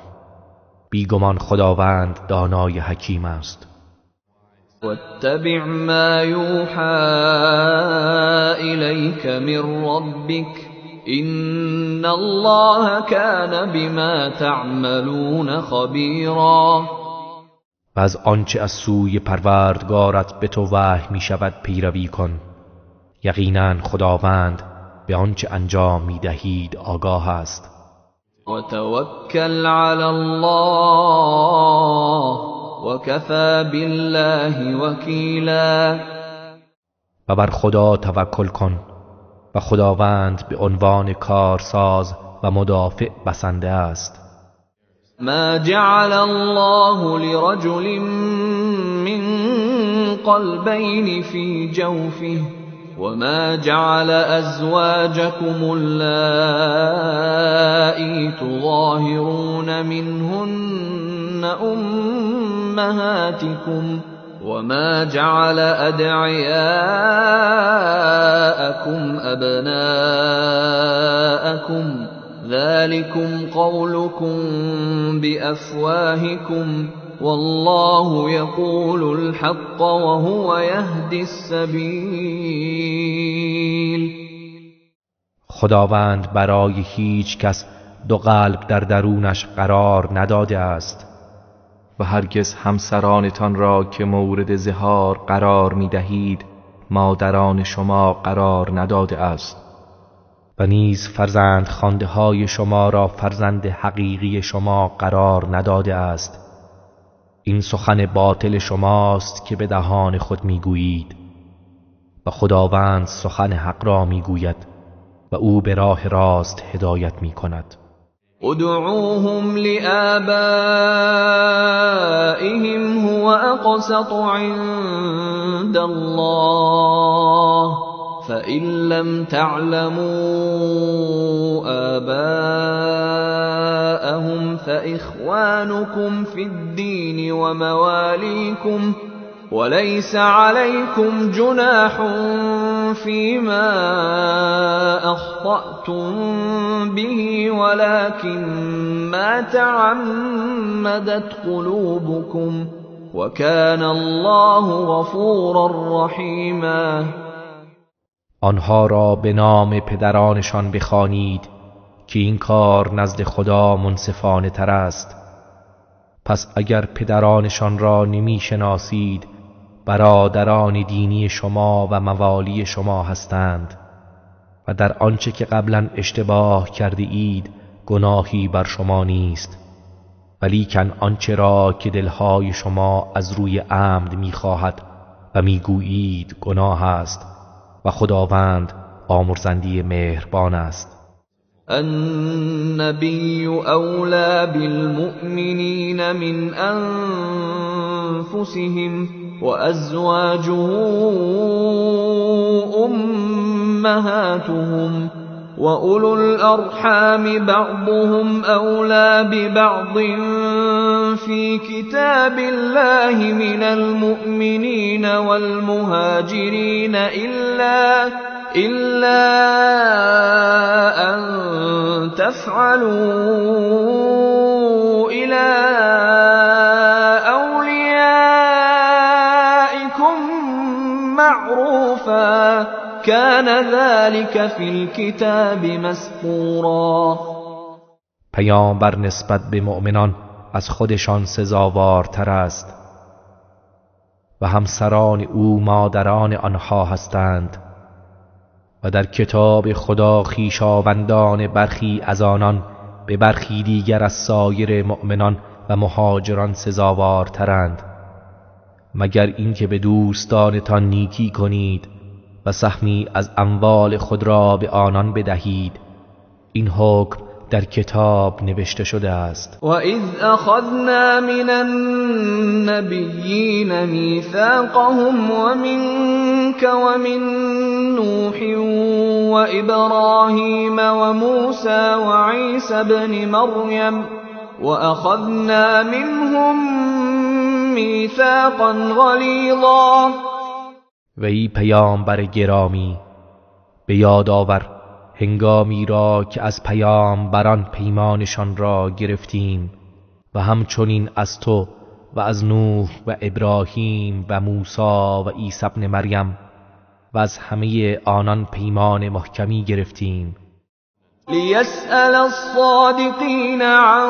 B: بیگمان خداوند دانای حکیم است.
A: واتبع ما یوحى الیک من ربک ان الله کان بما تعملون خبیرا.
B: و از آنچه از سوی پروردگارت به تو وحی می شود پیروی کن، یقینا خداوند به آنچه انجام می دهید آگاه است.
A: وتوکل علی الله وکفی بالله وکیلا.
B: و بر خدا توکل کن و خداوند به عنوان کارساز و مدافع بسنده است.
A: ما جعل الله لرجل من قلبین فی جوفه وما جعل أزواجكم اللائي تظاهرون منهن أمهاتكم وما جعل أدعياءكم أبناءكم ذلكم قولكم بأفواهكم والله يقول الحق وهو يهدي السبیل.
B: خداوند برای هیچ کس دو قلب در درونش قرار نداده است و هرگز همسرانتان را که مورد ظهار قرار می دهید مادران شما قرار نداده است و نیز فرزند خوانده های شما را فرزند حقیقی شما قرار نداده است. این سخن باطل شماست که به دهان خود میگویید و خداوند سخن حق را میگوید و او به راه راست هدایت میکند.
A: ادعوهم لآبائهم هو أقسط عند الله فإن لم تعلموا آباءهم فإخوانكم في الدين ومواليكم وليس عليكم جناح فيما أخطأتم به ولكن ما تعمدت قلوبكم وكان الله غفورا رحيما.
B: آنها را به نام پدرانشان بخوانید که این کار نزد خدا منصفانه تر است. پس اگر پدرانشان را نمی شناسید، برادران دینی شما و موالی شما هستند و در آنچه که قبلا اشتباه کرده اید گناهی بر شما نیست، ولیکن آنچه را که دلهای شما از روی عمد میخواهد و میگویید گناه است و خداوند آمرزنده مهربان است.
A: النبی اولی بالمؤمنین من انفسهم وازواجه امهاتهم وأولو الأرحام بعضهم أولى ببعض في كتاب الله من المؤمنين والمهاجرين إلا أن تفعلوا إلى أوليائكم معروفا كان ذلك في الكتاب مسطورا.
B: پیامبر نسبت به مؤمنان از خودشان سزاوارتر است و همسران او مادران آنها هستند و در کتاب خدا خویشاوندان برخی از آنان به برخی دیگر از سایر مؤمنان و مهاجران سزاوارترند، مگر اینکه به دوستانتان نیکی کنید و سهمی از اموال خود را به آنان بدهید. این حکم در کتاب نوشته شده است.
A: و اذ اخذنا من النبیین میثاقهم ومنك ومن نوح وابراهیم وموسى وعیسی ابن مریم واخذنا منهم میثاقا غلیظا.
B: و ای پیامبر گرامی، به یاد آور هنگامی را که از پیامبران پیمانشان را گرفتیم و همچنین از تو و از نوح و ابراهیم و موسی و عیسی ابن مریم و از همه آنان پیمان محکمی گرفتیم.
A: لیسأل الصادقین عن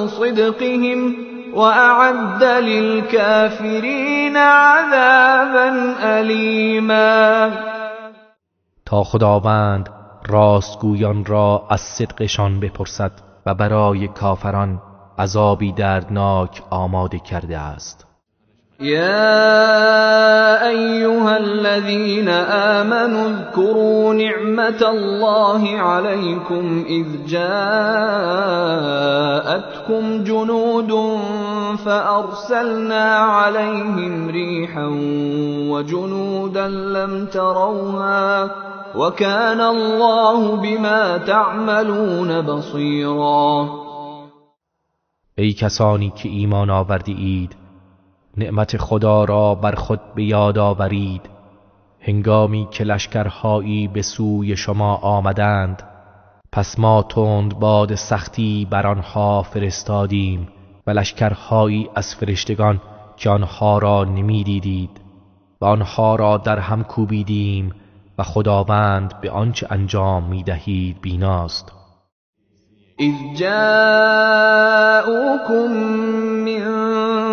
A: صدقهم وأعد للكافرین عذابا ألیما.
B: تا خداوند راستگویان را از صدقشان بپرسد و برای کافران عذابی دردناک آماده کرده است.
A: یا ایها الذین آمنوا اذکروا نعمت الله علیکم اذ جاءتکم جنود فارسلنا علیهم ریحا وجنودا لم تروها وکان الله بما تعملون بصیرا.
B: ای کسانی که ایمان آورده اید، نعمت خدا را بر خود به یاد آورید هنگامی که لشکرهایی به سوی شما آمدند، پس ما تند باد سختی بر آنها فرستادیم و لشکرهایی از فرشتگان که آنها را نمیدیدید و آنها را در هم کوبیدیم و خداوند به آنچه انجام میدهید بیناست.
A: اذ جاءوكم من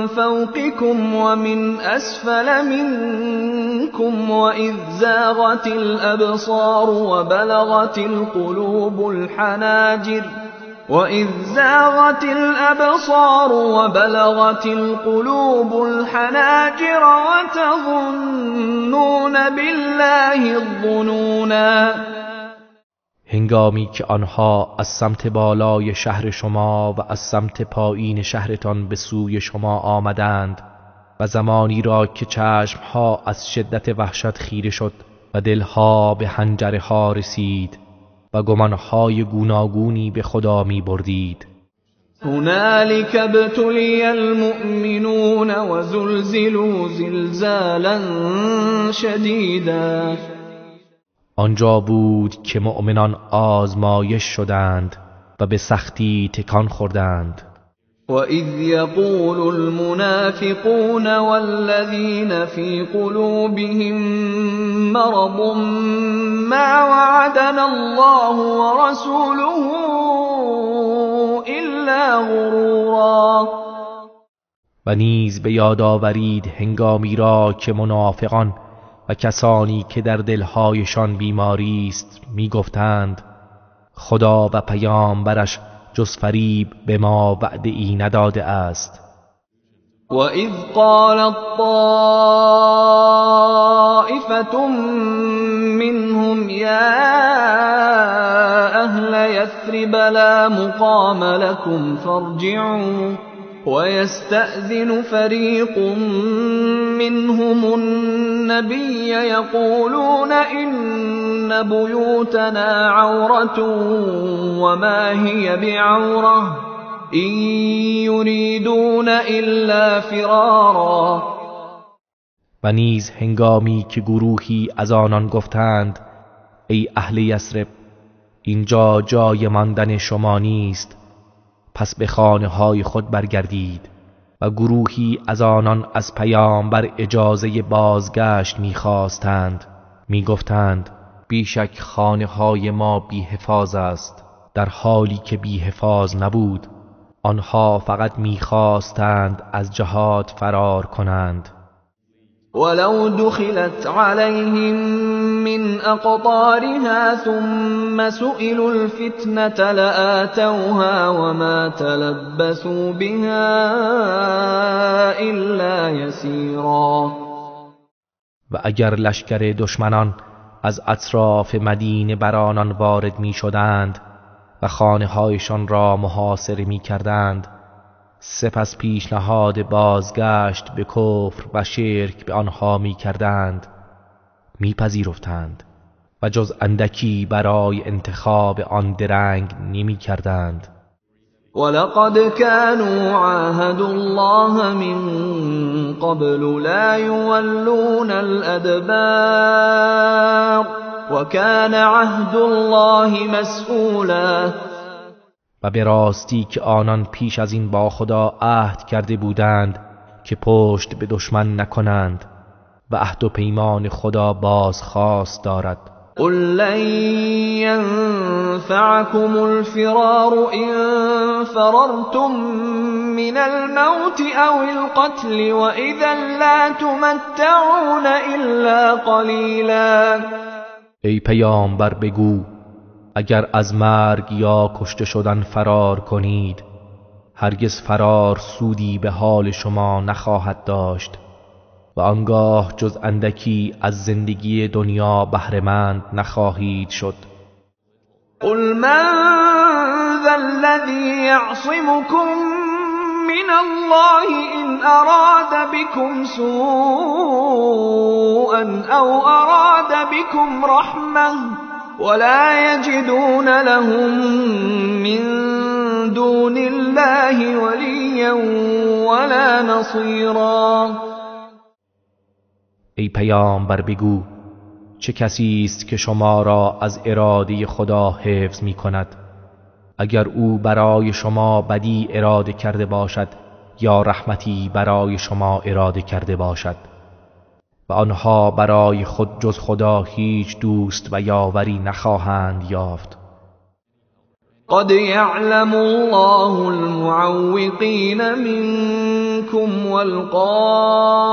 A: فوقكم ومن أسفل منكم وإذ زاغت الأبصار وبلغت القلوب الحناجر وإذ زاغت الأبصار وبلغت القلوب الحناجر وتظنون بالله الظنونا.
B: هنگامی که آنها از سمت بالای شهر شما و از سمت پایین شهرتان به سوی شما آمدند و زمانی را که چشمها از شدت وحشت خیره شد و دلها به حنجره ها رسید و گمانهای گوناگونی به خدا می بردید.
A: هنالك ابتلی المؤمنون وزلزلوا زلزالا شدیدا.
B: آنجا بود که مؤمنان آزمایش شدند و به سختی تکان خوردند.
A: وَإِذْ يَقُولُ الْمُنَافِقُونَ وَالَّذِينَ فِي قُلُوبِهِم مَّرَضٌ مَّا وَعَدَنَا اللَّهُ وَرَسُولُهُ إِلَّا غُرُورًا.
B: و نیز به یاد آورید هنگامی را که منافقان و کسانی که در دلهایشان بیماری است میگفتند خدا و پیامبرش جز فریب به ما وعده ای نداده است.
A: وَإِذْ قَالَتْ طَائِفَةٌ مِّنْهُمْ يَا أَهْلَ يَثْرِبَ لَا مُقَامَ لَكُمْ فَارْجِعُوا وَيَسْتَأْذِنُ فَرِيقٌ مِّنْهُمُ النَّبِيَّ يَقُولُونَ إِنَّ بُيُوتَنَا عَوْرَةٌ وَمَا هِيَ بِعَوْرَةٍ إِن يُرِيدُونَ إِلَّا فِرَارًا.
B: و نیز هنگامی که گروهی از آنان گفتند ای اهل یثرب، اینجا جای ماندن شما نیست، پس به خانه های خود برگردید. و گروهی از آنان از پیامبر اجازه بازگشت میخواستند، میگفتند بیشک خانه های ما بی حفاظ است، در حالی که بی حفاظ نبود. آنها فقط میخواستند از جهاد فرار کنند.
A: ولو دخلت عليهم من أقطارها ثم سئلوا الفتنة لآتوها وما تلبثوا بها إلا يسيرا.
B: و اگر لشکر دشمنان از اطراف مدینه بر آنان وارد می شدند و خانه هایشان را محاصره می کردند، سپس پیشنهاد بازگشت به کفر و شرک به آنها می کردند، می پذیرفتند و جز اندکی برای انتخاب آن درنگ نمی کردند.
A: ولقد كانوا عاهدوا الله من قبل لا يولون الأدبار وكان عهد الله مسئولا.
B: و به راستی که آنان پیش از این با خدا عهد کرده بودند که پشت به دشمن نکنند و عهد و پیمان خدا بازخواست دارد.
A: قل لن ينفعكم الفرار إن فررتم من الموت أو القتل وإذا لا تمتعون إلا قلیلا.
B: ای پیامبر بگو اگر از مرگ یا کشته شدن فرار کنید، هرگز فرار سودی به حال شما نخواهد داشت و آنگاه جز اندکی از زندگی دنیا بهره‌مند نخواهید شد.
A: قل من ذا الذی یعصمکم من الله إن أراد بكم سوءا أو أراد بكم رحمة ولا يجدون لهم من دون الله وليا ولا نصيرا.
B: ای پیامبر بگو چه کسی است که شما را از اراده خدا حفظ می کند؟ اگر او برای شما بدی اراده کرده باشد یا رحمتی برای شما اراده کرده باشد، و آنها برای خود جز خدا هیچ دوست و یاوری نخواهند یافت.
A: قد يعلم الله المعوقين منكم والقائلين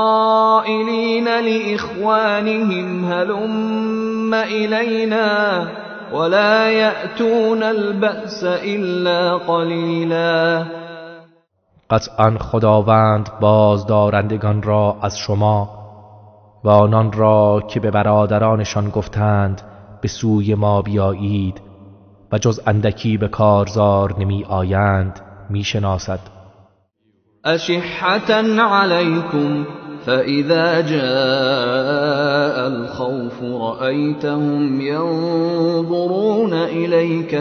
A: لإخوانهم هلم إلينا ولا يأتون البأس إلا قليلا.
B: قطعا خداوند بازدارندگان را از شما و آنان را که به برادرانشان گفتند به سوی ما بیایید و جز اندکی به کارزار نمی آیند میشناسد.
A: أشحة عليكم فإذا جاء الخوف رأيتهم ينظرون إليك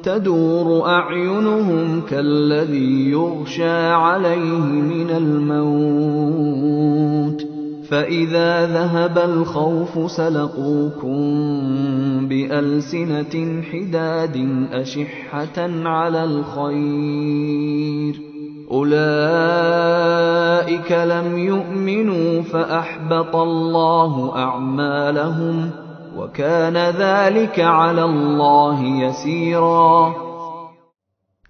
A: تدور أعينهم كالذي يغشى عليه من الموت فإذا ذهب الخوف سلقوكم بألسنة حداد أشحة على الخير أولئك لم يؤمنوا فأحبط الله أعمالهم وكان ذلك على الله يسيرا.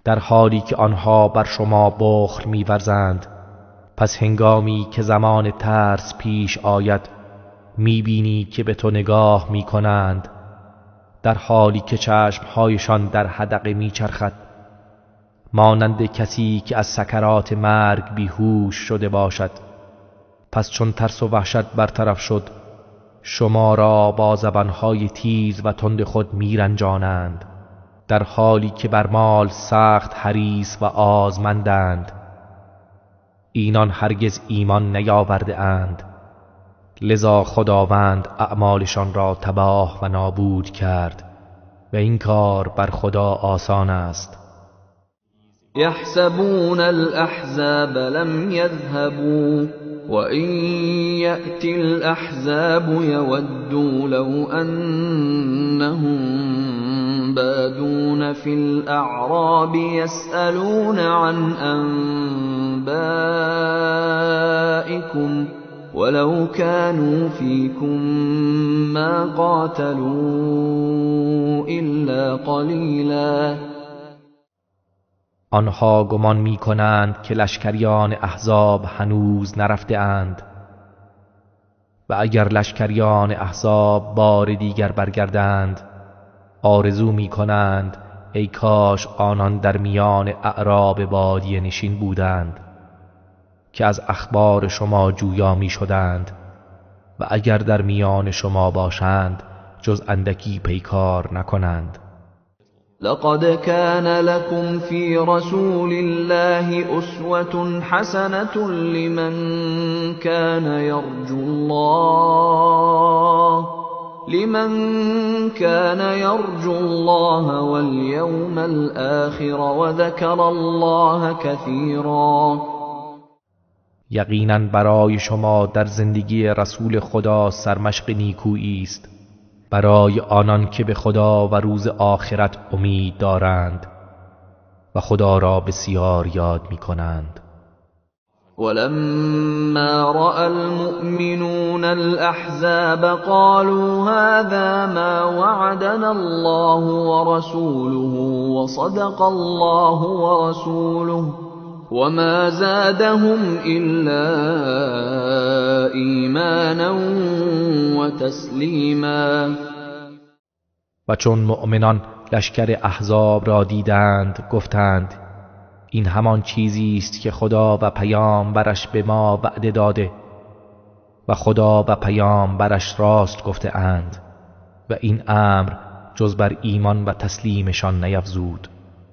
B: در حالی که آنها بر شما بخل می‌ورزند، پس هنگامی که زمان ترس پیش آید می‌بینی که به تو نگاه می‌کنند، در حالی که چشمهایشان در حدقه می‌چرخد، مانند کسی که از سکرات مرگ بیهوش شده باشد. پس چون ترس و وحشت برطرف شد، شما را با زبانهای تیز و تند خود میرنجانند، در حالی که بر مال سخت حریص و آزمندند. اینان هرگز ایمان نیاورده اند، لذا خداوند اعمالشان را تباه و نابود کرد و این کار بر خدا آسان است.
A: یحسبون الاحزاب لم یذهبوا وَإِن يَأْتِ الْأَحْزَابُ يَوَدُّوا لَوْ أَنَّهُمْ بَادُونَ فِي الْأَعْرَابِ يَسْأَلُونَ عَنْ أَنْبَائِكُمْ وَلَوْ كَانُوا فِيكُمْ مَا قَاتَلُوا إِلَّا قَلِيلًا.
B: آنها گمان می کنند که لشکریان احزاب هنوز نرفته اند و اگر لشکریان احزاب بار دیگر برگردند آرزو می کنند ای کاش آنان در میان اعراب بادیه نشین بودند که از اخبار شما جویا می شدند و اگر در میان شما باشند جز اندکی پیکار نکنند.
A: لقد كان لكم في رسول الله أسوة حسنة لمن كان يرجو الله واليوم الآخر وذكر الله كثيرا.
B: یقینا برای شما در زندگی رسول خدا سرمشق نیکویی است برای آنان که به خدا و روز آخرت امید دارند و خدا را بسیار یاد می کنند.
A: ولما رأى المؤمنون الأحزاب قالوا هذا ما وعدنا الله ورسوله وصدق الله ورسوله وما زادهم إلا ایمانا وتسلیما.
B: و چون مؤمنان لشکر احزاب را دیدند گفتند این همان چیزی است که خدا و پیامبرش به ما وعده داده و خدا و پیامبرش راست گفته اند و این امر جز بر ایمان و تسلیمشان نیفزود.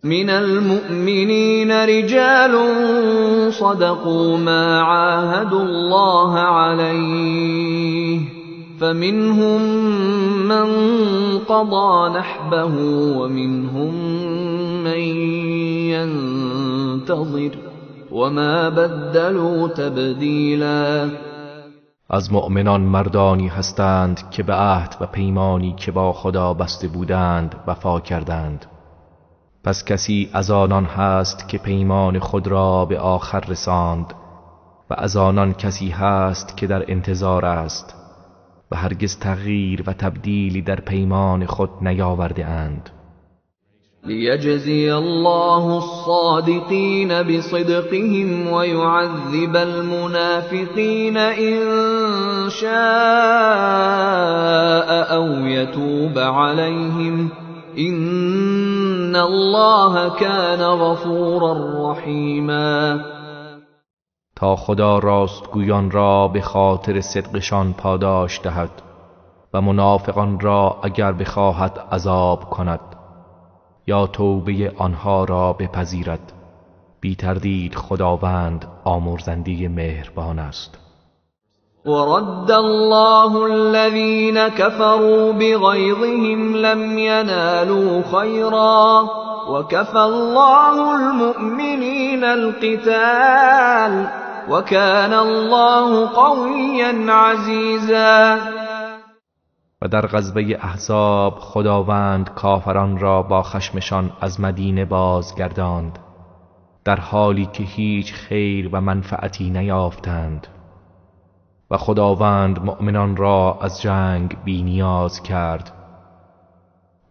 A: من المؤمنین رجال صدقوا ما عاهدوا الله عليه فمنهم من قضى نحبه ومنهم من ينتظر وما بدلوا تبدیلا.
B: از مؤمنان مردانی هستند که به عهد و پیمانی که با خدا بسته بودند وفا کردند. پس کسی از آنان هست که پیمان خود را به آخر رساند و از آنان کسی هست که در انتظار است و هرگز تغییر و تبدیلی در پیمان خود نیاورده اند.
A: لیجزی الله الصادقین بصدقهم ویعذب المنافقین إن شاء أو یتوب علیهم إن الله كان غفورا رحیما.
B: تا خدا راستگویان را به خاطر صدقشان پاداش دهد و منافقان را اگر بخواهد عذاب کند یا توبه آنها را بپذیرد، بی تردید خداوند آمرزنده مهربان است.
A: ورد الله الذين كفروا بغيظهم لم ينالوا خيرا وكفى الله المؤمنين القتال وكان الله قويا عزيزا.
B: و در غزوه احزاب خداوند کافران را با خشمشان از مدینه بازگرداند، در حالی که هیچ خیر و منفعتی نیافتند، و خداوند مؤمنان را از جنگ بی نیاز کرد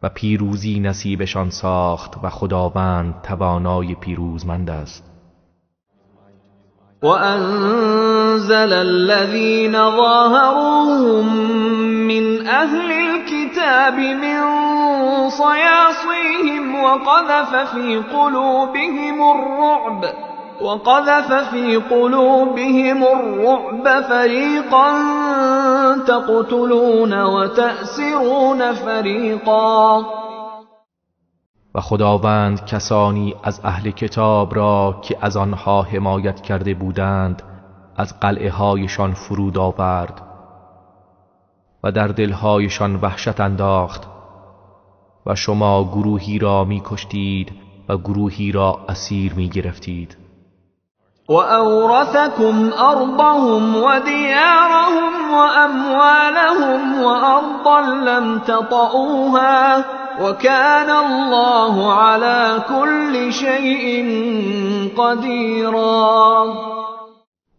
B: و پیروزی نصیبشان ساخت و خداوند توانای پیروزمند است.
A: وأنزل الذين ظاهروهم من أهل الكتاب من صياصيهم وقذف في قلوبهم الرعب فريقا تقتلون وتأسرون فريقا.
B: و خداوند کسانی از اهل کتاب را که از آنها حمایت کرده بودند از قلعه هایشان فرود آورد و در دلهایشان وحشت انداخت و شما گروهی را می کشتید و گروهی را اسیر می گرفتید.
A: وأورثكم أرضهم وديارهم وأموالهم وأرضا لم تطئوها وكان الله على كل شيء قديرا.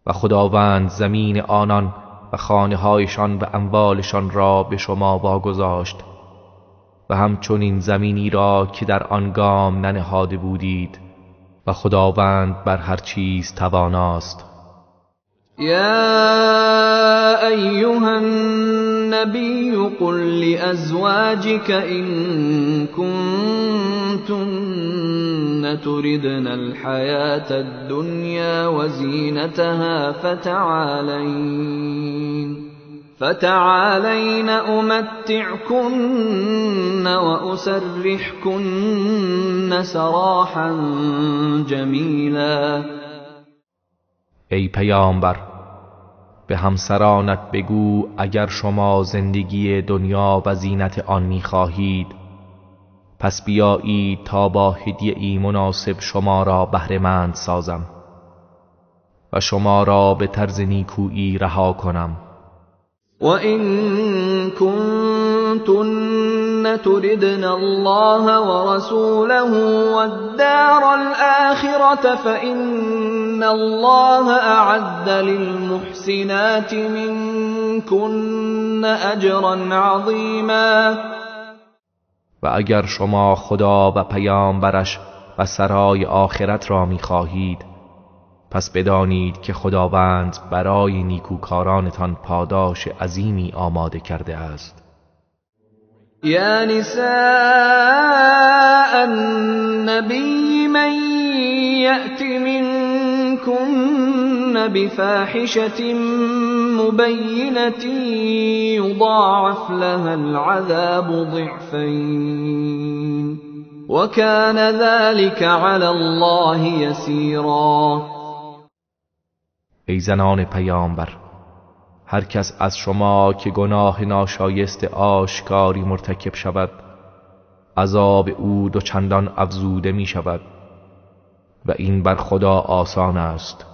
B: و خداوند زمین آنان و خانه‌هایشان و اموالشان را به شما واگذاشت و همچنین زمینی را که در آن گام ننهاده بودید و خداوند بر هر چیز تواناست.
A: یا ایها النبی قل لأزواجك إن كنتن تردن الحیاة الدنیا وزینتها فتعالین أمتعكن وأسرحكن سراحا جمیلا.
B: ای پیامبر، به همسرانت بگو اگر شما زندگی دنیا و زینت آن می‌خواهید پس بیایید تا با هدیه‌ای مناسب شما را بهره‌مند سازم و شما را به طرز نیکویی رها کنم.
A: وَإِن كُنتُنَّ تُرِدْنَ اللَّهَ وَرَسُولَهُ وَالدَّارَ الْآخِرَةَ فَإِنَّ اللَّهَ أَعَدَّ لِلْمُحْسِنَاتِ مِنكُنَّ أَجْرًا عَظِيمًا.
B: و اگر شما خدا و پیامبرش و سرای آخرت را می‌خواهید پس بدانید که خداوند برای نیکوکارانتان پاداش عظیمی آماده کرده است.
A: یا نساء النبی من یأت منکن بفاحشة مبینة یضاعف لها العذاب ضعفین وکان ذلك علی الله یسیرا.
B: ای زنان پیامبر، هر کس از شما که گناه ناشایست آشکاری مرتکب شود عذاب او دوچندان افزوده می شود و این بر خدا آسان است.